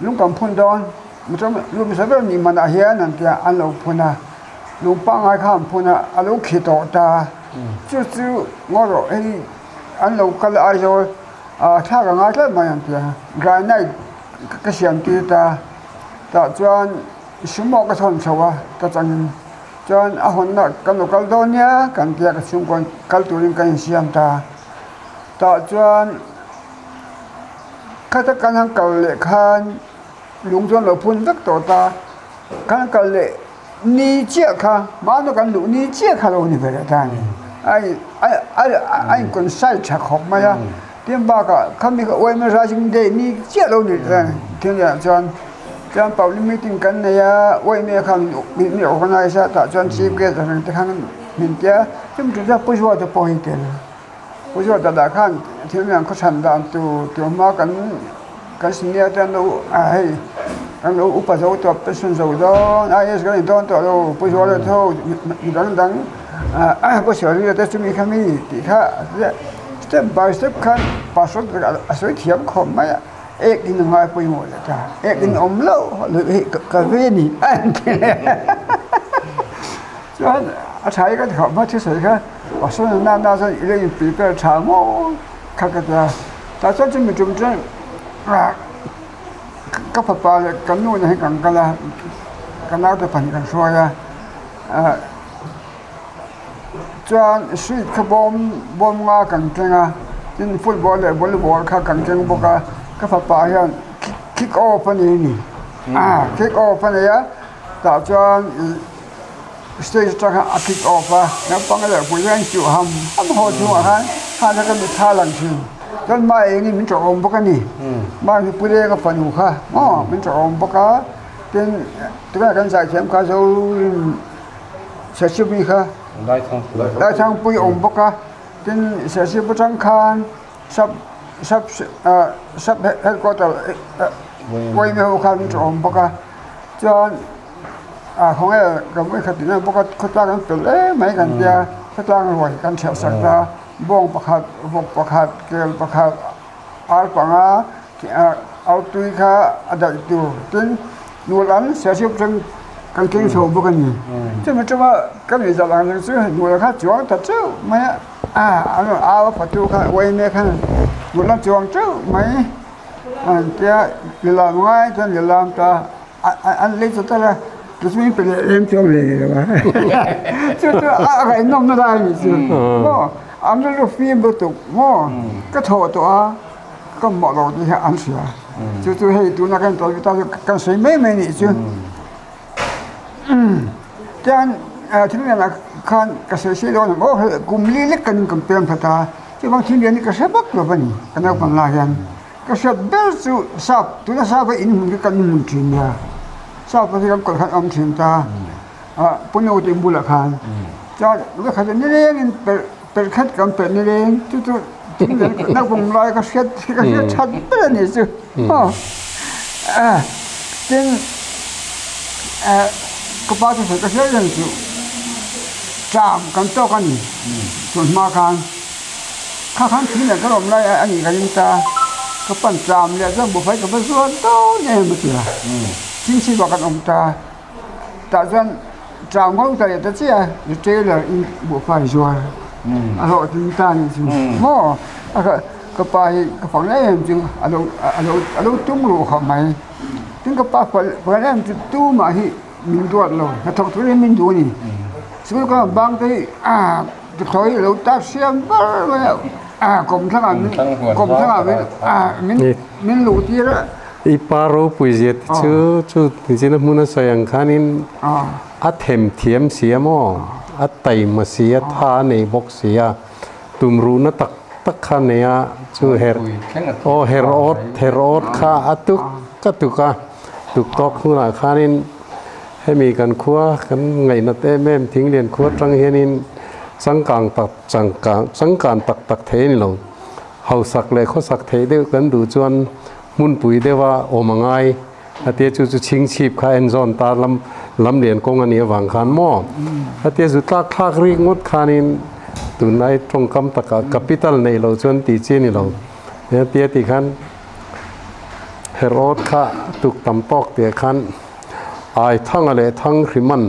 [SPEAKER 6] lung kan phun dawn motor lung hmasa ber nih manah hian an tia an lo phun a lung pangngai kha an phun a a lo khi tawh ta chu chu ngaw rawh hei an lo kal Aizawl ah thlak a ngai tlat mai an tia granite ka siam tir ta tah chuan. Sumo ka thawn chho a ka changin chuan a hawnna kan lo kal dawn nia kan tia ka chhungkaw kal turin ka insiam ta tah chuan khata kan han kal leh khan lung chuan lo phun vek tawh ta kan kal leh ni chiah kha mahni kan luh ni chiah kha lo ni ve leh ta a ni a a inconcise tha khawp mai a tin bakah khami kha uaima rising day ni chiah lo ni ta thil ah chuan. Chuan public meeting kan nei a, uaihmeh khan mi organise a tah chuan chief guest ang te khan. Min tia chumi tum chuan Pu Zuata pawh hi tel. Pu Zuata dah khan thil lian khaw chhan dan tur tur hma kan kan senior te an lo a hei an lo upa zo tawh pension zo dawn IAS kan in dawn tawh lo Pu Zuala tho mi dang dang ah Pu Sualrila te chumi kha mi tih kha step by step khan pastor a sawi thiam khawp mai a. Ek in a ngai pawimawh leh ta, ek in awm loh hei ka ve ni a an ti leh chuan a tha hi ka ti khawp mai thusawi kha pastor na na chuan i lo in prepare tha maw kha ka ti a, tah chuan chumi tum chuan ka fapa leh ka nu nen hian kan kal a, ka naute pahnih kan hruai a, Chuan sweet kha bawm bawm nga kan keng a tin football leh volleyball kha kan keng bawk a ka fapa hian kick off a nei a ni ah kick off a nei a tah chuan ih stage atang khan a kick off a naupang leh pui hian chuh ham ham haw chhungah khan khan kha ka mitthla lang thin chuan hma engin min tawh awm bawk a ni mahni pu lenga fanu kha maw min tawh awm bawk a tin tunah kan zaithiam kha Zorin. Serchhip kha Laithangpui awm bawk a, tin Serchhip atang khan sub sub sub headquarter Uaime ho khan an awm bawk a, chuan ah khawnge kan vawikhat tih na bawk a khawtlang an fel em mai kan tia khawtlang ruai kan chhiah sak ta bawng pakhat vawk pakhat kel pakhat ar panga artui kha a daih tur tin. Nual an Serchhip atang kan keng chho bawk a ni. Chumi tuma ka nuih zalh ang chu nual kha chuang ta teuh mai a, an rawn au a fatu kha uaime khan nual an chuang teuh mai an tia lilam ngai chuan lilam ta an lei ta tal a, tichuan pe leh em chuang leh lo a chu chu a ngaihnawmna lai a nih chu maw an rilru fim lutuk maw ka thawh tawh a. Ka mawh lo tih hi an hria. Chu chu hei tuna kan tawi ta chu kan sawi mai mai nih chu. Tian thil lianah khan ka sawi sawi dawn ang aw hei kum li lek kan kan pem khat a, chuvang thil lian hi ka hre vak lo a ni ka naupang lai hian. Ka hriat ber chu sap tuna sap a inhmun khi kan inhmun thin nia. Sap hi kan kawlh khan a awm thin ta a Pune tih bulah khan. Chuan vekhat nilengin perh Perh khat kan perh ni leng chu chu naupang lai ka hriat ka hriat that ber a nih chu aw tin ka pa chu ka hriat reng chu tram kan tawk a ni tun hma khan kha khan thing leh ka lawm lai a nih ka ring ta ka pan tram leh chuan buhfai ka va zuar dawn em a ti a thingthi bak an awm ta. Tah chuan chau ngho ta leh ta chiah a, retailer in buhfai zuar a hlawhtling ta a nih chu maw a ka pa hi ka fang em em chu a lo a lo a lo tum ruh khawp mai tin ka pa fang em chu tumah hi min duat lo hnathawk turin min duh a ni sikul ka bang te hi ah tuthlawh hi a lo tar siam ber mai a ah kawmthlangah min kawmthlangah min ah min min luh tir a.
[SPEAKER 1] I pa ropui zia te chu chu nichin a hmun a sawi ang khanin a them thiam si a maw, a taima si a, tha a nei bawk si a, tumruhna tak tak kha a nei a, chu her aw her awt her awt kha a tuk a tuk a, tuk tawk hunah khanin hemi kan khua kan ngaihnat em em Thinglian khua atang hianin changkang tak changkang changkan tak tak thei a ni lo, hausak leh khawsak theih deuh kan duh chuan Hmunpui deuha awm a ngai a tia chu chu chhingchhip kha en zawn ta lam lam lian kawng a nih avang khan maw a tia zu tlak thlak rik ngawt khanin tunlai tawngkam takah capital neih loh chuan tih chi a ni lo a tia tih khan Herod kha tuk tam tawk tih ah khan Aithanga leh Thanghriman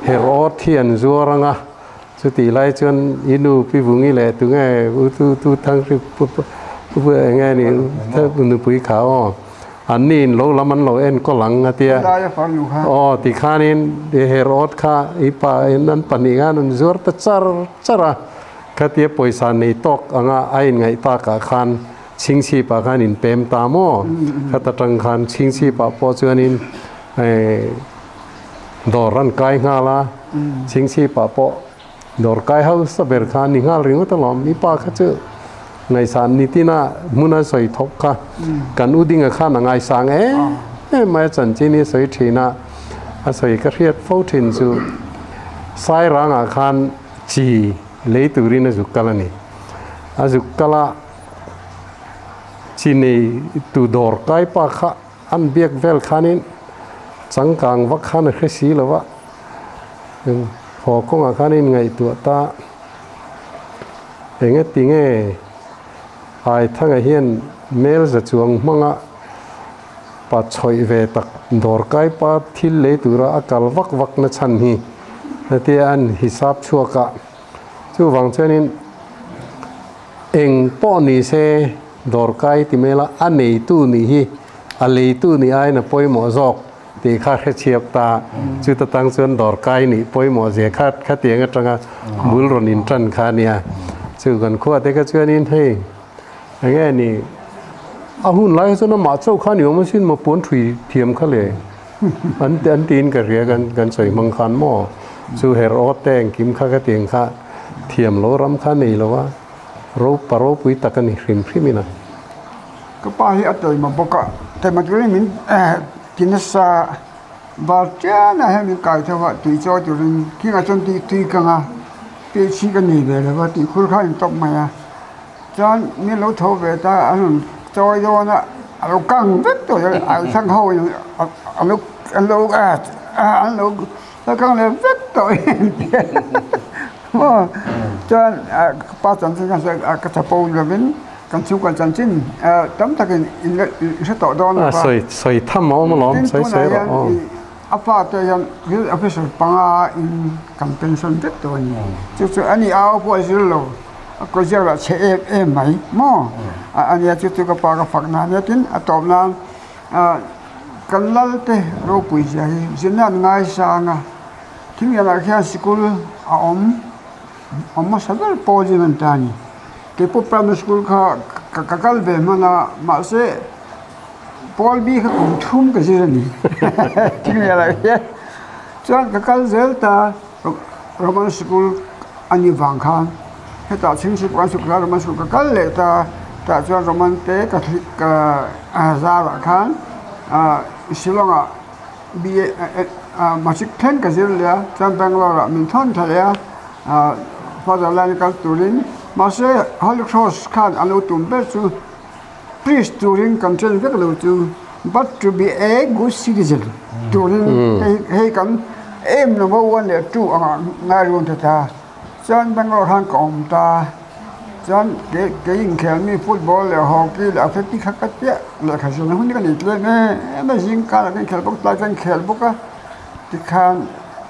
[SPEAKER 1] Herod hi an zuar ang a. Chutih lai chuan i nu Pi Vungi leh tunge u tu tu Thanghri pu pu eng nge ni nupui kha aw an ni in lo lam an lo enkawl ang a tia aw tikhanin i Herod kha i pa in an pahnih khan an zuar ta char char a khatia pawisa nei tawk anga a inngaih takah khan Chhingchhipah khan in pem ta maw khata tang khan Chhingchhipah pawh chuanin Dawr an kai nghal a, Chhingchhipah pawh dawr kai hausa ber kha a ni nghal ringawt alawm. I pa kha chu ngaihsan ni tina hmun a sawi thawk kha kan u dinga khan a ngaisang em em mai a chanchin hi a sawi thin a, a sawi ka hriat fo thin chu Sairangah khan chi lei turin a zuk kal a ni. A zuk kal a, chi nei tu dawr kai pa kha an biak vel khanin changkang vak khan a hre si lo va, haw kawngah khanin ngaihtuah ta engati nge Aithanga hian mel za chuang hmanga pa chhawih ve tak dawrkai pa thil lei tura a kal vak vak na chhan hi hetia an hisap chhuak a. Chuvang chuanin eng pawh ni se dawrkai ti mela a neitu nih hi a leitu nih aiin a pawimawh zawk tih kha hre chhiap ta. Chuta tang chuan dawrkai nih pawimawh zia kha khatiang atanga bul rawn intan kha a nia. Chu kan khua te kha chuanin hei enge ni a hun lai chuan amah chauh kha ni awm asin maw puan thui thiam kha le an an tiin ka hria kan kan sawi hmang khan maw chu her aw te engkim kha khatiang kha thiam lo ram kha nei lo a ro pa ropui tak a ni hrim hrim in a.
[SPEAKER 6] Ka pa hi a taima bawk a, taima turin min ti nasa val chian ah hian min kai tho a, tui chawi turin khingah chuan tui tui kang a, PHC ka nei ve lo va tih khur kha a intawp mai a, chuan min lo tho ve ta a rawn chawi dawn a, a lo kang vek tawh a, a thlang ho in a lo an lo an lo la kang leh vek tawh maw chuan ka pa chanchin kha sawi a ka chapo lovin kan chhungkaw chanchin tam takin in la hre tawh dawn
[SPEAKER 1] lova sawi sawi tham a awm alawm sawi sawi rawh aw
[SPEAKER 6] a pa te hian thil officer panga in kan pension vek tawh a ni chu chu ani au pawh a zir lo a kaw ziak lah chhe em em mai maw a nia chu chu ka pa ka fak na ania tin a tawp nan kan lal te ropui zia hi zirna an ngaisang a thil lianah khian sikul a awm awm hmasa ber pawl zing an ta a ni. Keipawh primary school kha ka kal ve hman a, mahse pawl bi kha kum thum ka zir a ni thingrialah hian chuan ka kal zel ta Roman school a nih vang khan hetah chhingchhip kan suk khan Roman school ka kal leh ta tah chuan Roman te ka ka zarah khan Shillong ah B A matric thleng ka zir leh a chuan Bangalore ah min thawn thla leh a Father line a kal turin mahse Holy Cross khan a lo tum ber chu priest turin kan chen vek lo chu but to be a good citizen turin hei hei kan aim number one leh two anga ngai run ta ta chuan Bangalore khan ka awm ta. Chuan kei kei inkhel mi football leh hockey leh athletic kha ka chiah lehkha zirna hun hi ka nei tlem em em a zing karah ka inkhel bawk tlai ka inkhel bawk a tikhan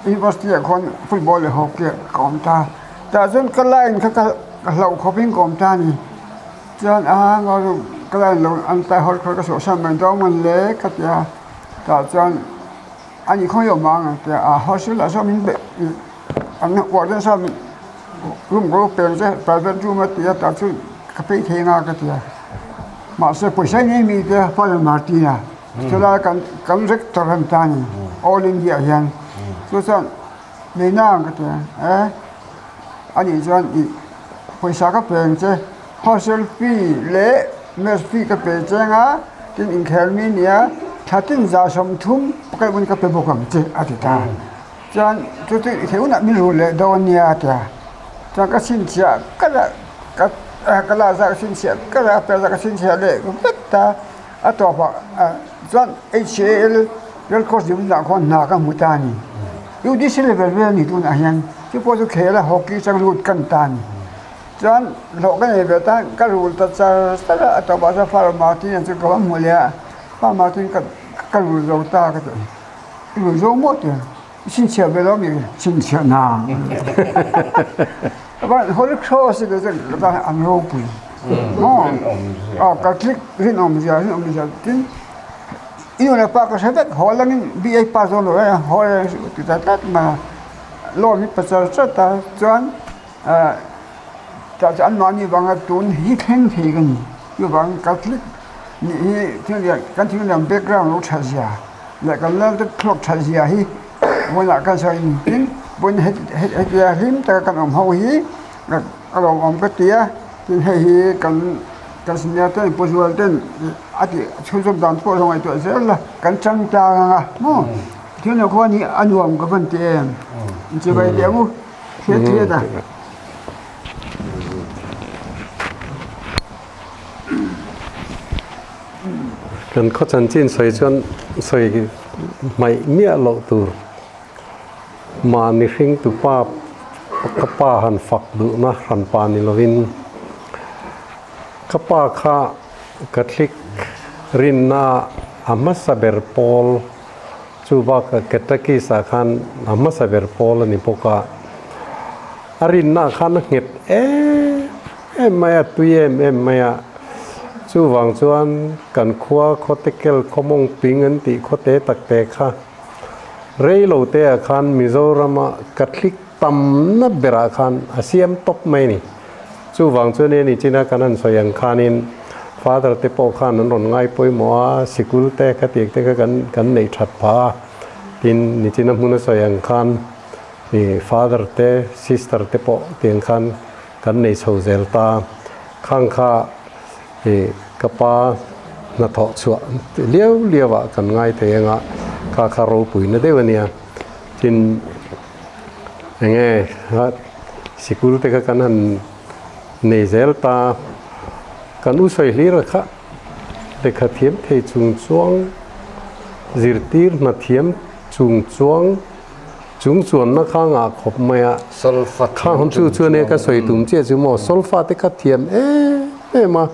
[SPEAKER 6] university ah khuan football leh hockey ah ka awm ta tah chuan ka line kha ka hlauh khawpin ka awm ta a ni chuan a ka line lo an tai hawi khawi ka sawhsan mai dawn mawn le ka ti a tah chuan a ni khawi awm ang a ti a hostel ah sawn min be an uar deuh sawn. Room ro peng che private room a ti a tah chu ka phei thei nga ka ti a mahse pawisa nei mi te Father Martina chulai kan kan rector an ta ni all India ah hian chu chuan nei nang ka ti a e anih chuan ih pawisa ka peng che hostel fee leh mess fee ka pe cheng a tin inkhel mi nia thla tin za 30 pakhat ka pe bawk ang che a ti ta. Chuan chu chu i theih hunah min rul leh dawn nia a ti a, chuan ka chhinchhiah kal a ka ka la zah ka chhinchhiah kal a per zah ka chhinchhiah leh vek ta a tawpah chuan HAL Red Cross division ah khuan hna ka hmu ta a ni. UDC level vel a ni tunah hian chu pawh chu khel a hockey chang lut kan ta a ni. Chuan hlawh ka nei ve ta ka rul ta char char a, a tawpah chuan Father Martin-a chu ka va hmu leh a, Father Martin ka ka rul zo ta ka ti. I zo maw ti chhinchhiah ve lo mi chhinchhiah na van Holy Cross te chu ka an ropui maw aw Catholic rinawm zia rinawm zia tin i nu leh pa ka hre vek haw langin BA pass dawn lo e haw e ti ta tlat mai a loan hi pa char char ta chuan tah chuan anmahni vanga tun hi thleng thei ka ni chuvang Catholic nih hi thil lian kan thil lian background lo that zia leh kan lal te thluak that zia hi vawiinah kan sawi in tin vawiin hetia hlim taka kan awm ho hi a lawmawm ka ti a tin hei hi kan kan senior ten pu zual ten a tih chhunzawm dan pawh lo ngaihtuah zel la kan chang tlang ang a maw thil nen khuan hi a nuam ka van ti em. Chibai teh ang u. Hriat hriat a.
[SPEAKER 1] Kan khaw chanchin sawi chuan sawi hmaih miah loh tur mahni hringtu pa ka pa han fak duhna hran pa ni lovin ka pa kha Catholic rinna a hmasa ber pawl chu bakah Catechist ah khan a hmasa ber pawl a ni bawk a, a rinna khan a nghet em em mai a, tui em em mai a, chuvang chuan kan khua Khawtekel Khawmawng Ping an tih khawte tak te kha rei lo te ah khan Mizorama Catholic tamna berah khan a siam tawp mai a ni. Chuvang chuan e ni china kan han sawi ang khanin Father te pawh khan an rawn ngai pawimawh a, sikul te khatiang te kha kan kan neih that phah a, tin ni china hmun a sawi ang khan ih Father te Sister te pawh tiang khan kan nei chho zel ta. Khang kha ih ka pa hnathawh chhuah liau liau ah kan ngai thei anga kha kha ropuina deuh a nia. Tin enge sikul te kha kan han nei zel ta kan u sawi hlir a kha lehkha thiam thei chung chuang zirtir hna thiam chung chuang chung chuanna kha ngah khawp mai a kha hun chu chuan e ka sawi tum chiah chu maw solfa te kha thiam em em a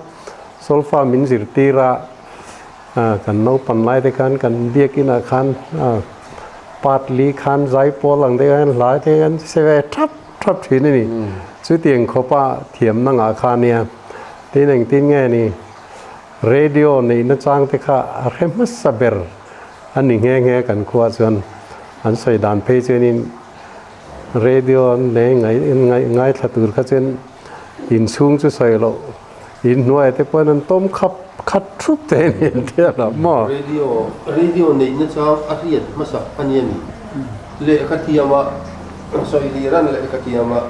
[SPEAKER 1] solfa min zirtir a. Kan naupan lai te khan kan biakinah khan part li khan zai pawl ang te khan hla te khan se ve thap thap thin a ni. Chutiang khawpa thiamna ngah kha a nia. Tin engtin nge ni radio neihna chang te kha a hre hmasa ber a ni nghe nghe kan khuaah chuan an sawi dan phei chuanin radio nei ngaithla tur kha chuan inchhung chu sawi loh Inhnuai te pawhin an tawm khap khat thup te a ni an ti a lo maw?
[SPEAKER 5] Radio, radio neihna chang a hriat hmasak a ni a ni. Lehkha thiamah sawi hlir an lehkha thiamah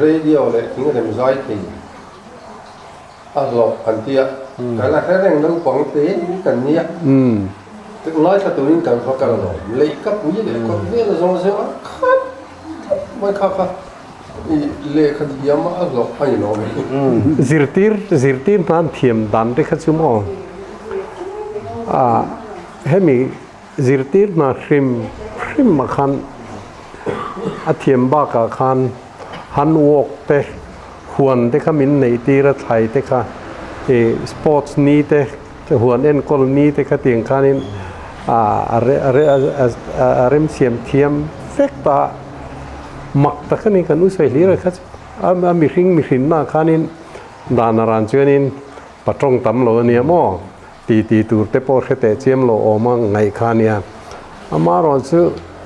[SPEAKER 5] radio leh thing rem zai thei a hlawh an ti a. Kan la hre reng naupang te kan nia. Ngaithla turin kan va kal alawm. Lehkha pui leh kawt vel zawng zawng a khat thap mai kha kha. Lehkha thiam a hlawh a ni lo mai.
[SPEAKER 1] Zirtir zirtir hnan thiam dan te kha chu maw ah hemi zirtir hna hrim hrim ah khan a thiam bakah khan han walk te huan te kha min neih tir a thlai te kha ih sports ni te huan enkawl ni te kha tiang khanin ah a remsiam thiam vek ta. Mak tak a ni kan u sawi hlir a kha chu a mihring mihrinna khanin dan a ran chuanin patawng tam lo a nia maw ti ti tur te pawh hre teh chiam lo awm a ngaih kha a nia. Amaherawh chu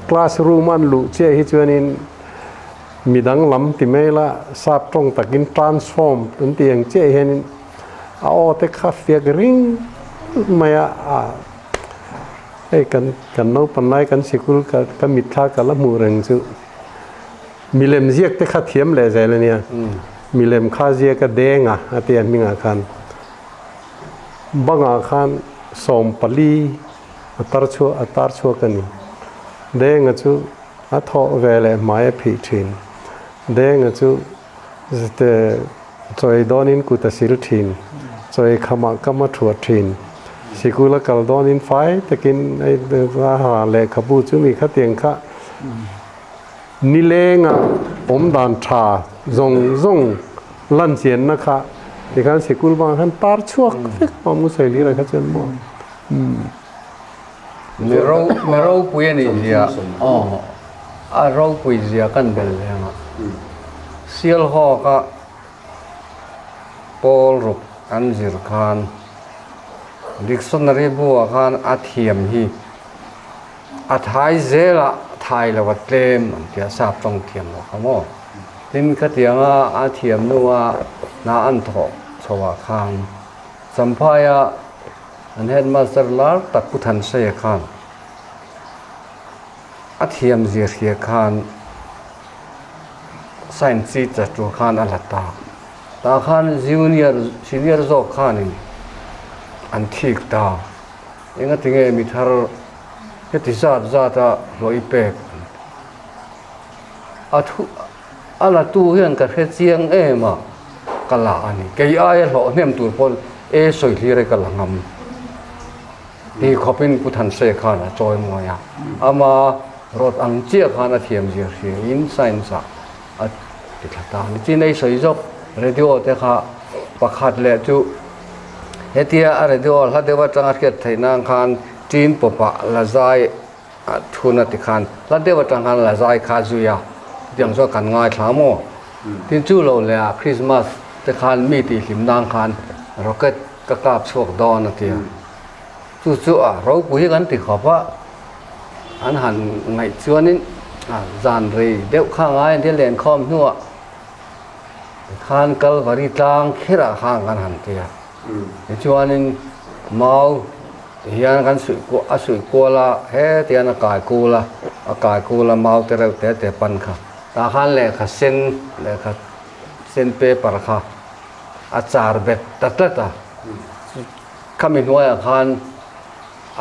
[SPEAKER 1] class room an luh chiah hi chuanin midang lam ti mai la sap tawng takin transform an tih ang chiah hianin a aw te kha fiak ring mai a. Hei kan kan naupan lai kan sikul ka ka mitthla ka la hmuh reng chu milem ziak te kha thiam leh zel a nia. Milem kha ziak a deng a a ti a hmingah khan bangah khan 14 a tar chhuak a tar chhuak a ni. Denga chu a thawh ve leh hmai a phih thin. Denga chu te chawi dawnin kut a sil thin, chawi khamah kam a thuah thin. Sikul a kal dawnin fai takin a ha lehkhabu chu mi khatiang kha nilenga awm dan tha zawng zawng lan chianna kha tikhan sikul bangah khan tar chhuak vek pawh mu sawi lir ah kha chuan maw.
[SPEAKER 2] Mi ropui a nih zia aw a ropui zia kan bel leng a, Sialhawka pawl ruk an zir khan dictionary bu ah khan a thiam hi a thai zel a thai lo a tlem an tia sap tawng thiam lo kha maw tin khatianga a thiam hnu a hna an thawh chho ah khan Champhaia An headmaster lar tak Pu Thanseia khan a thiam zia hria khan science teacher tur khan a la ta. Tah khan junior senior zawk khanin an thik ta. Enga tinge mi thar heti zat zata hlawh i pek? A thu a la tu hian ka hre chiang em a, ka la a ni. Kei aia hlawh hnem tur pawn e sawi hlir e ka la ngam ti khawpin Pu Thanse khan a chawi mawi a. Ama rawt ang chiah khan a thiam zia hria in science ah a ti thla ta a ni. Chin ei sawi zawk radio te kha pakhat leh chu hetia a radio hla deuh atanga hriat theih nan khan tin pawpah la zai a thuna tikhan hla deuh atang khan la zai kha zui a, chutiang chuan kan ngaithla maw? Tin chu lo leh ah Christmas te khan mi tih hlim nan khan rocket ka kap chhuak dawn a ti a, chu chu a ropui hi kan ti khawp a, an han ngaih chuanin a zan rei deuh kha ngai an ti a lenkhawm hnuah tikhan Kalvari tlang kherah khan kan han ti a, tichuanin mau Tihian kan suih kuah a suih kual a, hetian a kai kul a, a kai kul a mau te reuh te te pan kha. Tah khan lehkha sen, lehkha sen paper kha a char bet ta tlat a. Khami hnuaiah khan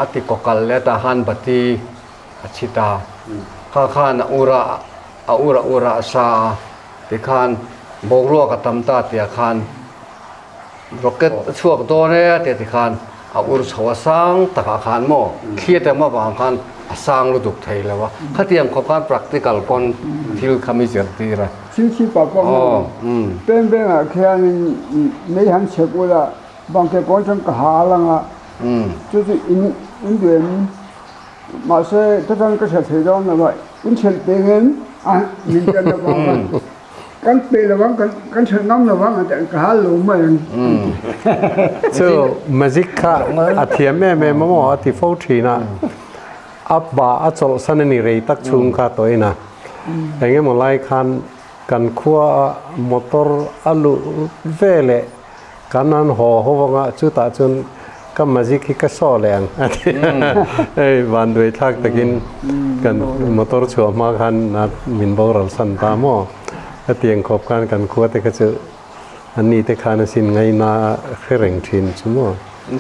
[SPEAKER 2] a ti kaw kal leh a, tah khan bati a chhi ta. Kha khan a ur a, a ur a ur a a sa a, tikhan boruak a tam ta tihah khan Rocket a chhuak dawn e a ti ti khan a ur chho a sang takah khan maw thli tam avang khan a sang lutuk thei lo a, khatiang khawp khan practical pawn thil kha mi zirtir a.
[SPEAKER 6] Thil thi pah pawh maw peng pengah khianin mei han chhek ula bangke kawn chuan ka ha a lang a, chu chu in in duh em? Mahse chutang ka hria thei dawn lo a, in chhelh peng em? A min pian lo vang a. Kan pe lo ang, kan ṭhelh ngam lo ang, ka hal lo mai ang.
[SPEAKER 1] Chu magic kha a thiam em em a maw a ti fo ṭhin a, a ba a chawlhsan a ni rei tak chhung kha tawhin a, eng emaw lai khan kan khua a motor a luh ve leh kan han haw ho anga chutah chuan ka magic hi ka saw leh ang a ti hei vanduai thlak takin kan motor chhuah hma khan min boral san ta maw hetiang khawp khan kan khua te kha chu an ni te khan a sin ngaina hre reng thin chu maw.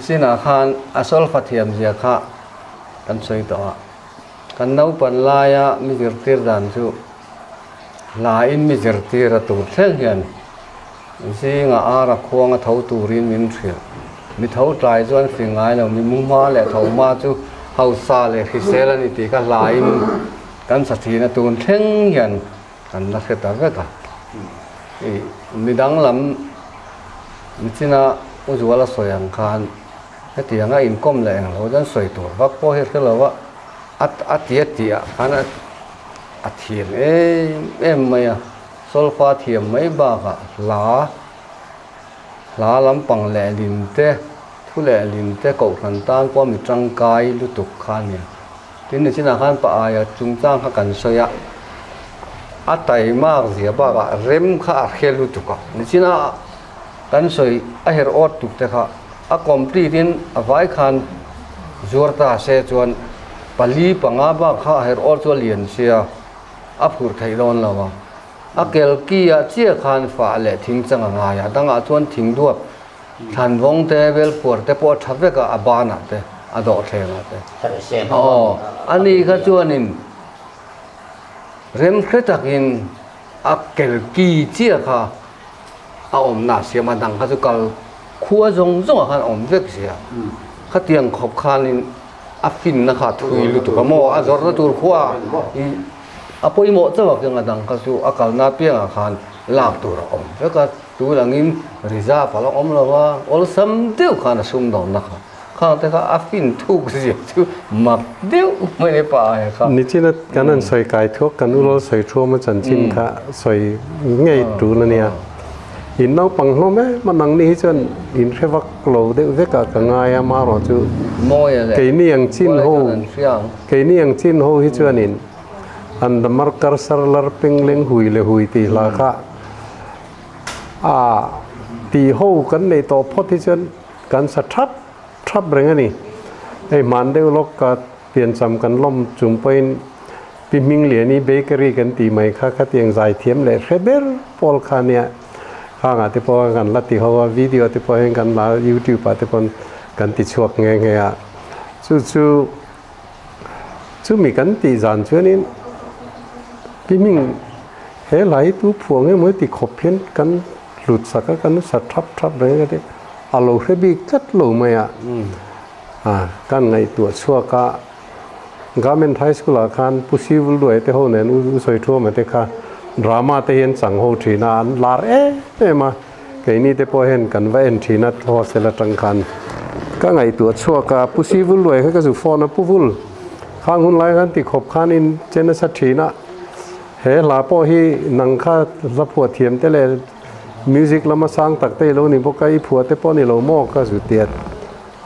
[SPEAKER 2] Sinah khan a solfa thiam zia kha kan sawi tawh a, kan naupan laia mi zirtir dan chu hla in mi zirtir a tur thleng hian Zinga ara khuanga tho turin min hrilh. Mi tho tlai chuan fing ngai lo, mi mu hma leh tho hma chu hausa leh hrisel a ni tih kha hlaiin kan sa thin a, tun thleng hian kan la hre ta vek a. I mi danglam nichina U Zuala sawi ang khan hetianga inkawm leh englo chuan sawi tur vak pawh hi hre lo a, a tia tihah khan a thiam em em mai a. Solfa thiam mai bakah hla, hla lampang leh lin te, thu leh lin te kohhran tan pawh mi tangkai lutuk kha a nia. Tin, nichinah khan pa aia chungchang kha kan sawi a, a taimak zia bakah rem kha a hre lutuk a. Nichinah kan sawi a herh awt tuk te kha a complete in a vai khan zuar ta se chuan pali panga bak kha a herh awt chu a lian sia. A phurh theih dawn lo a, a kel ki ah chiah khan fah leh thing chang a ngai a, dangah chuan thing duap thlan vawng te vel phuar te pawh a tha vek a, a banah te a dawhthleng ah te aw a ni kha chuanin rem hre takin a kel ki chiah kha a awmna a siam a, dang kha chu kal khua zawng zawng ah khan a awm vek sia, khatiang khawp khanin. A finna kha a thui lutuk a maw? A zawrhna tur khua i a pawimawh chauh a keng a dang kha chu a kalna apiangah khan lak tur a awm vek a, tun angin reserve a la awm lo a, awlsam deuh khan a sumdawnna kha khang te kha a fin thuk zia chu mak deuh mai a pa aia kha.
[SPEAKER 1] Nichina kan han sawi kai thuak kan ulawl sawi thuam a chanchin kha sawi ngei tul a nia. In naupang hlawm em a nangni hi chuan in hre vak lo deuh vek a ka ngai a marawh chu keini ang chin ho keini ang chin ho hi chuanin an damar kar sar lar peng leng hui leh hui tih hla kha a tih ho kan neih tawh phawt hi chuan kan sa thap thap reng a ni. Hei hman deuh lawk ka piancham kan lawm chung pawhin Pi Hmingliani Bakery kan tih mai kha khatiang zaithiam leh hre ber pawl kha nia. Khangah te pawh kan la ti ho a, video te pawh hian kan la YouTube ah te pawn kan ti chhuak nghe nghe a. Chu chu chumi kan tih zan chuanin Pi Hming. He hla hi tu phuah nge maw ti khawp hian kan hlut sak a, kan sa thap thap reng a ti. A lo hre bik tlat lo mai a. A kan ngaihtuah chhuak a, Government High School ah khan Pu Sivul Duai te ho nen U Sawi Thuama te kha drama te hi an chang ho thin a, an lar em em a. Keini te pawh hian kan va en thin a hostel atang khan ka ngaihtuah chhuak a, Pu Sivul Luai kha ka zu phone a, Pu Vul, khang hun lai khan ti khawp khan in che nasa thin a, he hla pawh hi nang kha hla phuah thiam te leh music lama sang tak te i lo ni bawk a, i phuah te pawh ni lo maw ka zu tiat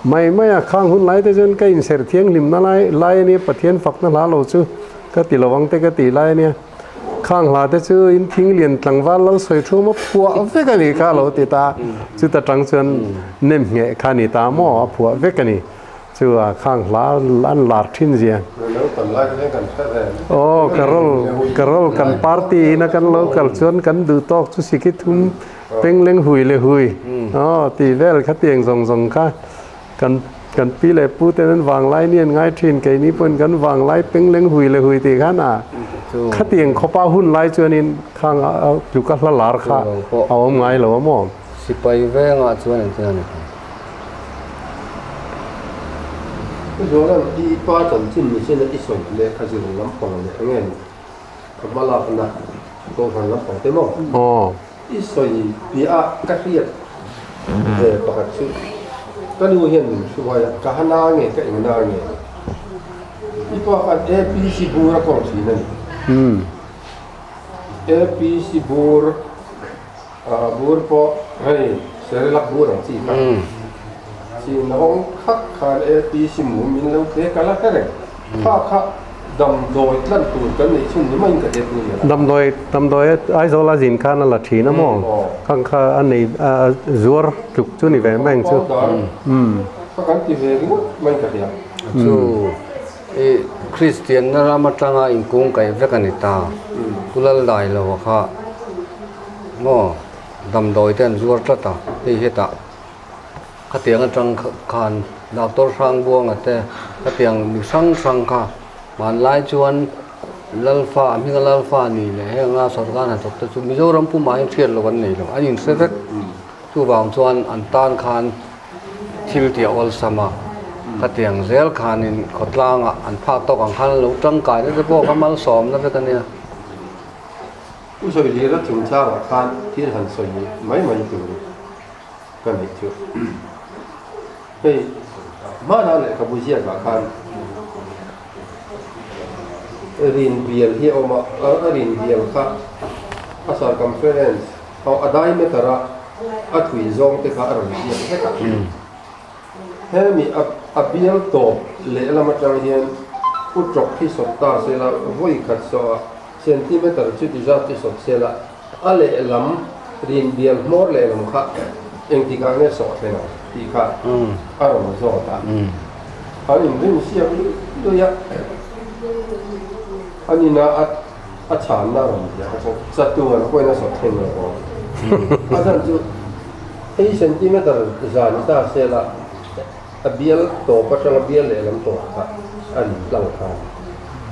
[SPEAKER 1] mai mai a, khang hun lai te chuan ka inserh thianghlimna lai lai a nia, Pathian fakna hla lo chu ka ti lo ang te ka tih lai a nia. Khang hla te chu in thing lian tlangval lo sawi thum a phuah vek a nih kha a lo ti ta. Chuta tang chuan nem ngheh kha a ni ta maw a phuah vek a ni. Chu a khang hla an lar thin zia. Aw Carol Carol kan party in a kan lo kal chuan kan duh tawk chu sikhi thum pengleng hui le hui aw tih vel kha tiang zawng zawng kha kan Kan pi leh pu ten an vanglai ni an ngai thin, keini pawhin kan vanglai pengleng hui leh hui tih khan a khatiang khawpa hun lai chuanin khang tluka hla lar kha a awm ngai lo a maw?
[SPEAKER 2] Sipai vengah chuan an tia ni.
[SPEAKER 5] Pu Zualan, i pa chanchin ni chin a i sawi lehkha zir lampang leh eng nge ni? A hma lakna Kohhran lampang te maw?
[SPEAKER 1] Aw.
[SPEAKER 5] I sawi piah a ka hriat ve pakhat chu ka nu hian min hruai a, ka hana nge ka engna nge i pa khan APC bur a kawl thin a ni. APC bur bur pawh hei Cerelac bur ang chi kha chin hawng khat khan APC mum min lo pe kal a hereng kha kha Damdawi tlan tur kan neih chhun ni maiin ka hre tu nia.
[SPEAKER 1] Damdawi damdawi Aizawl a zin khan a la thin a maw? Khang kha a nei a zuar tluk chu ni ve mai ang chu.
[SPEAKER 5] Kha kan ti ve ringawt maiin ka hria.
[SPEAKER 2] Chu i Kristian na ram atanga inkung kaih vek a ni ta. Pu Laldai lo a kha maw damdawi te an zuar tlat a hei hetah. Khatiang atang khan Doctor Hrangbuanga te khatiang mi hrang hrang kha hmanlai chuan Lalfa a hminga Lalfa ni leh henga sorkar hnathawk te chu Mizoram pumah hian hriat loh an nei lo, an inhre vek. Chuvang chuan an tan khan thil tih a awlsam a, khatiang zel khanin khawtlangah an phak tawk ang khan an lo tangkai na te pawh kha malsawmna vek a nia.
[SPEAKER 5] U Sawihlira chungchangah khan thil han sawi mai mai tur. Ka neih chu hei hmana lehkhabu ziakah khan rin bial hi a awm a, a rin bial kha a circumference a diameter a a thui zawng te kha a rawn ziak vek a. Hemi a bial tawp lehlam atang hian u tawk hi sawp ta sela vawi khat sawh a centimeter chuti zat chu sawp sela A lehlam rinbial hmawr lehlam kha engtikah nge sawh thleng ang tih kha a rawn zawt a. An inrin siak luih luih a, an ina a chhanna a rawn ziah kha chuan chatuan pawhin a sawh thleng lo awm. A chhan chu hei centimeter za ni ta se la a bial tawp atanga bial lehlam tawp kha a rin tlang khan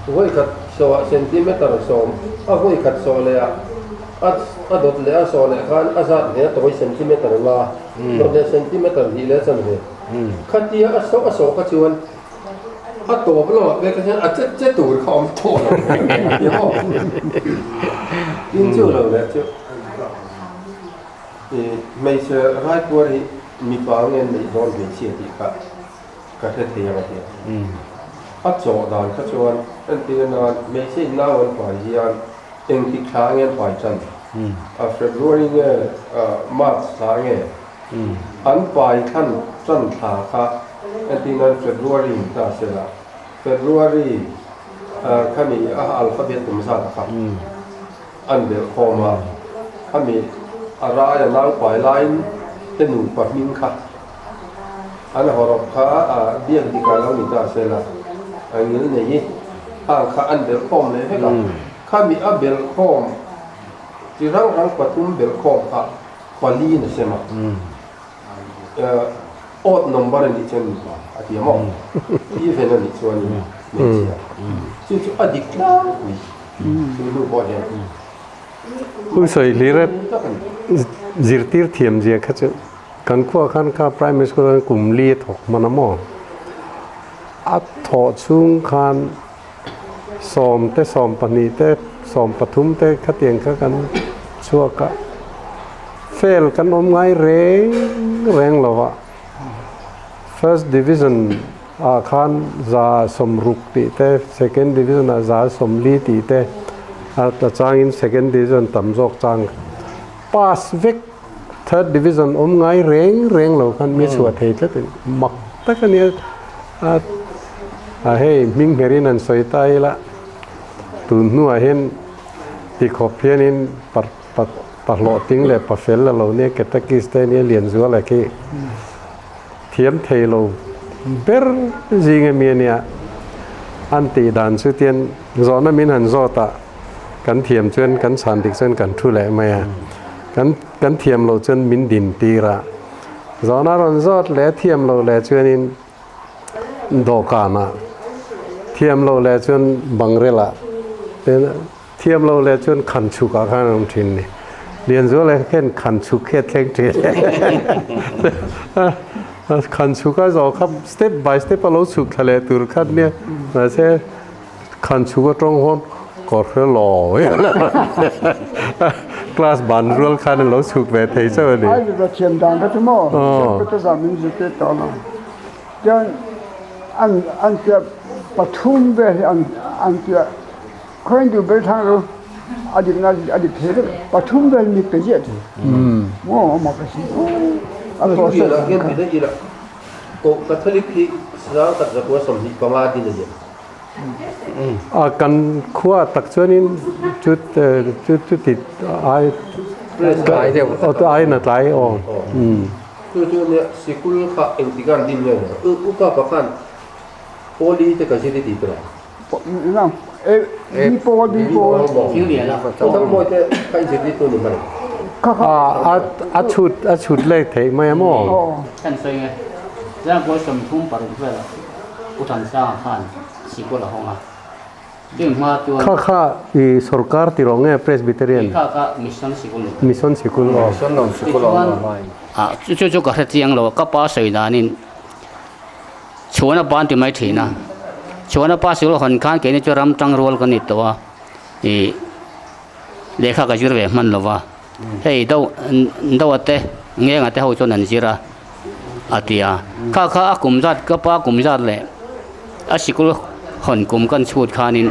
[SPEAKER 5] vawikhat sawhah centimeter sawm a vawikhat sawh leh ah a a dawt leh a sawh leh khan a zat ve a tawi centimeter nga dawt leh centimeter hnih leh a chanve khatia a sawh a sawh kha chuan a tawp lamah pek kha chuan a che che tur kha awm tawh lo a ti maw tin chu lo leh chu Hmeichhe Raipur hi mipa nge an neih dawn hmeichhia tih kha ka hre thei ang a ti a. A chawh dan kha chuan entir nan hmeichhe in nau an pai hian engtik thla nge an pai tan? A February nge March thla nge an pai thlan tan thla kha entir nan February in ta se la February khami a alphabet tum zat kha An belh khawm a, khami a rai a naupai laiin te nupa hming kha an hawrawp kha a biak dik a lo ni ta se la, a ngil nei hi hang kha an belh khawm leh vek a, khami a belh khawm chi hrang hrang pathum belh khawm kha pali na sem a, odd number a nih chuan nupa a ti a maw, even a nih chuanin hmeichhia, chu chu a dik tlangpui. Chu nu pawh hian.
[SPEAKER 1] U soi lira zirtir thiam zia kha chu kan khua khan kha primary school kum li thok mana mo a tho chung khan som te som pani te som pathum te khatiang kha kan chuaka fail kan om ngai reng reng lova first division a khan za som ruk ti te second division a za som li ti te a ta changin second division tam jok chang pass vek third division om ngai reng reng lo khan mi chua thei tlat mak tak ani a a hei ming merin an soi tai la tun nu a hen ti khop hianin par par par lo ting le pa fel lo ne ketakis te ni lian zuala ki thiam thei lo ber zinga mi ania an ti dan chu tian zo na min han zo ta kan thiam chuan kan chan dik chuan kan thu le mai a kan kan thiam lo chuan min din tira zo na ron zot le thiam lo le chuan in do ka na thiam lo le chuan bangrela ten thiam lo le chuan khan chu ka khan om thin ni lian zo le khen khan chu khe thleng thi khan chu ka zo khap step by step lo chuk thale tur khat ne na se khan chu ka tong hon ko khre lo class ban rual khan lo chuk ve thei chaw ni
[SPEAKER 6] ai lo thiam dan ka chu mo ka ta za min zu te to lo jan an an tia pathum ve an an tia khoin du bel thang ro adik na adik the pathum vel mi pe je thi mo ma ka si a to se
[SPEAKER 5] la gen bi de ila ko catholic hi sa ka za ko som hi panga din de
[SPEAKER 1] a kan khua tak chuanin chu chu chu ti ai
[SPEAKER 5] ai de
[SPEAKER 1] o to ai na tlai o
[SPEAKER 5] chu chu ne sikul kha eng tigan din ne u u ka pa khan poli te ka ji ti tra
[SPEAKER 6] na e bi po bi po
[SPEAKER 4] thiếu liền la
[SPEAKER 5] thang moi te kai ji ti tu ni mai
[SPEAKER 1] a a a chut a chut le thei mai mo
[SPEAKER 4] kan soi nge ra ko som thum paruk vel u than sa khan sikul la honga ding ma chuan
[SPEAKER 1] kha kha i sarkar ti rong e presbyterian
[SPEAKER 4] kha kha mission sikul
[SPEAKER 1] mission sikul o
[SPEAKER 2] mission lo sikul o mai
[SPEAKER 4] a chu chu chu ka hre chiang lo ka pa soi danin chuan a ban ti mai thina chuan a pa sikul hon khan ke ni chu ram tang rol kan ni to a i lekha ka jur ve man lova hei do do te nge nga te ho chuan an zira atia kha kha a kum zat ka pa kum zat le a sikul hon kum kan chut khanin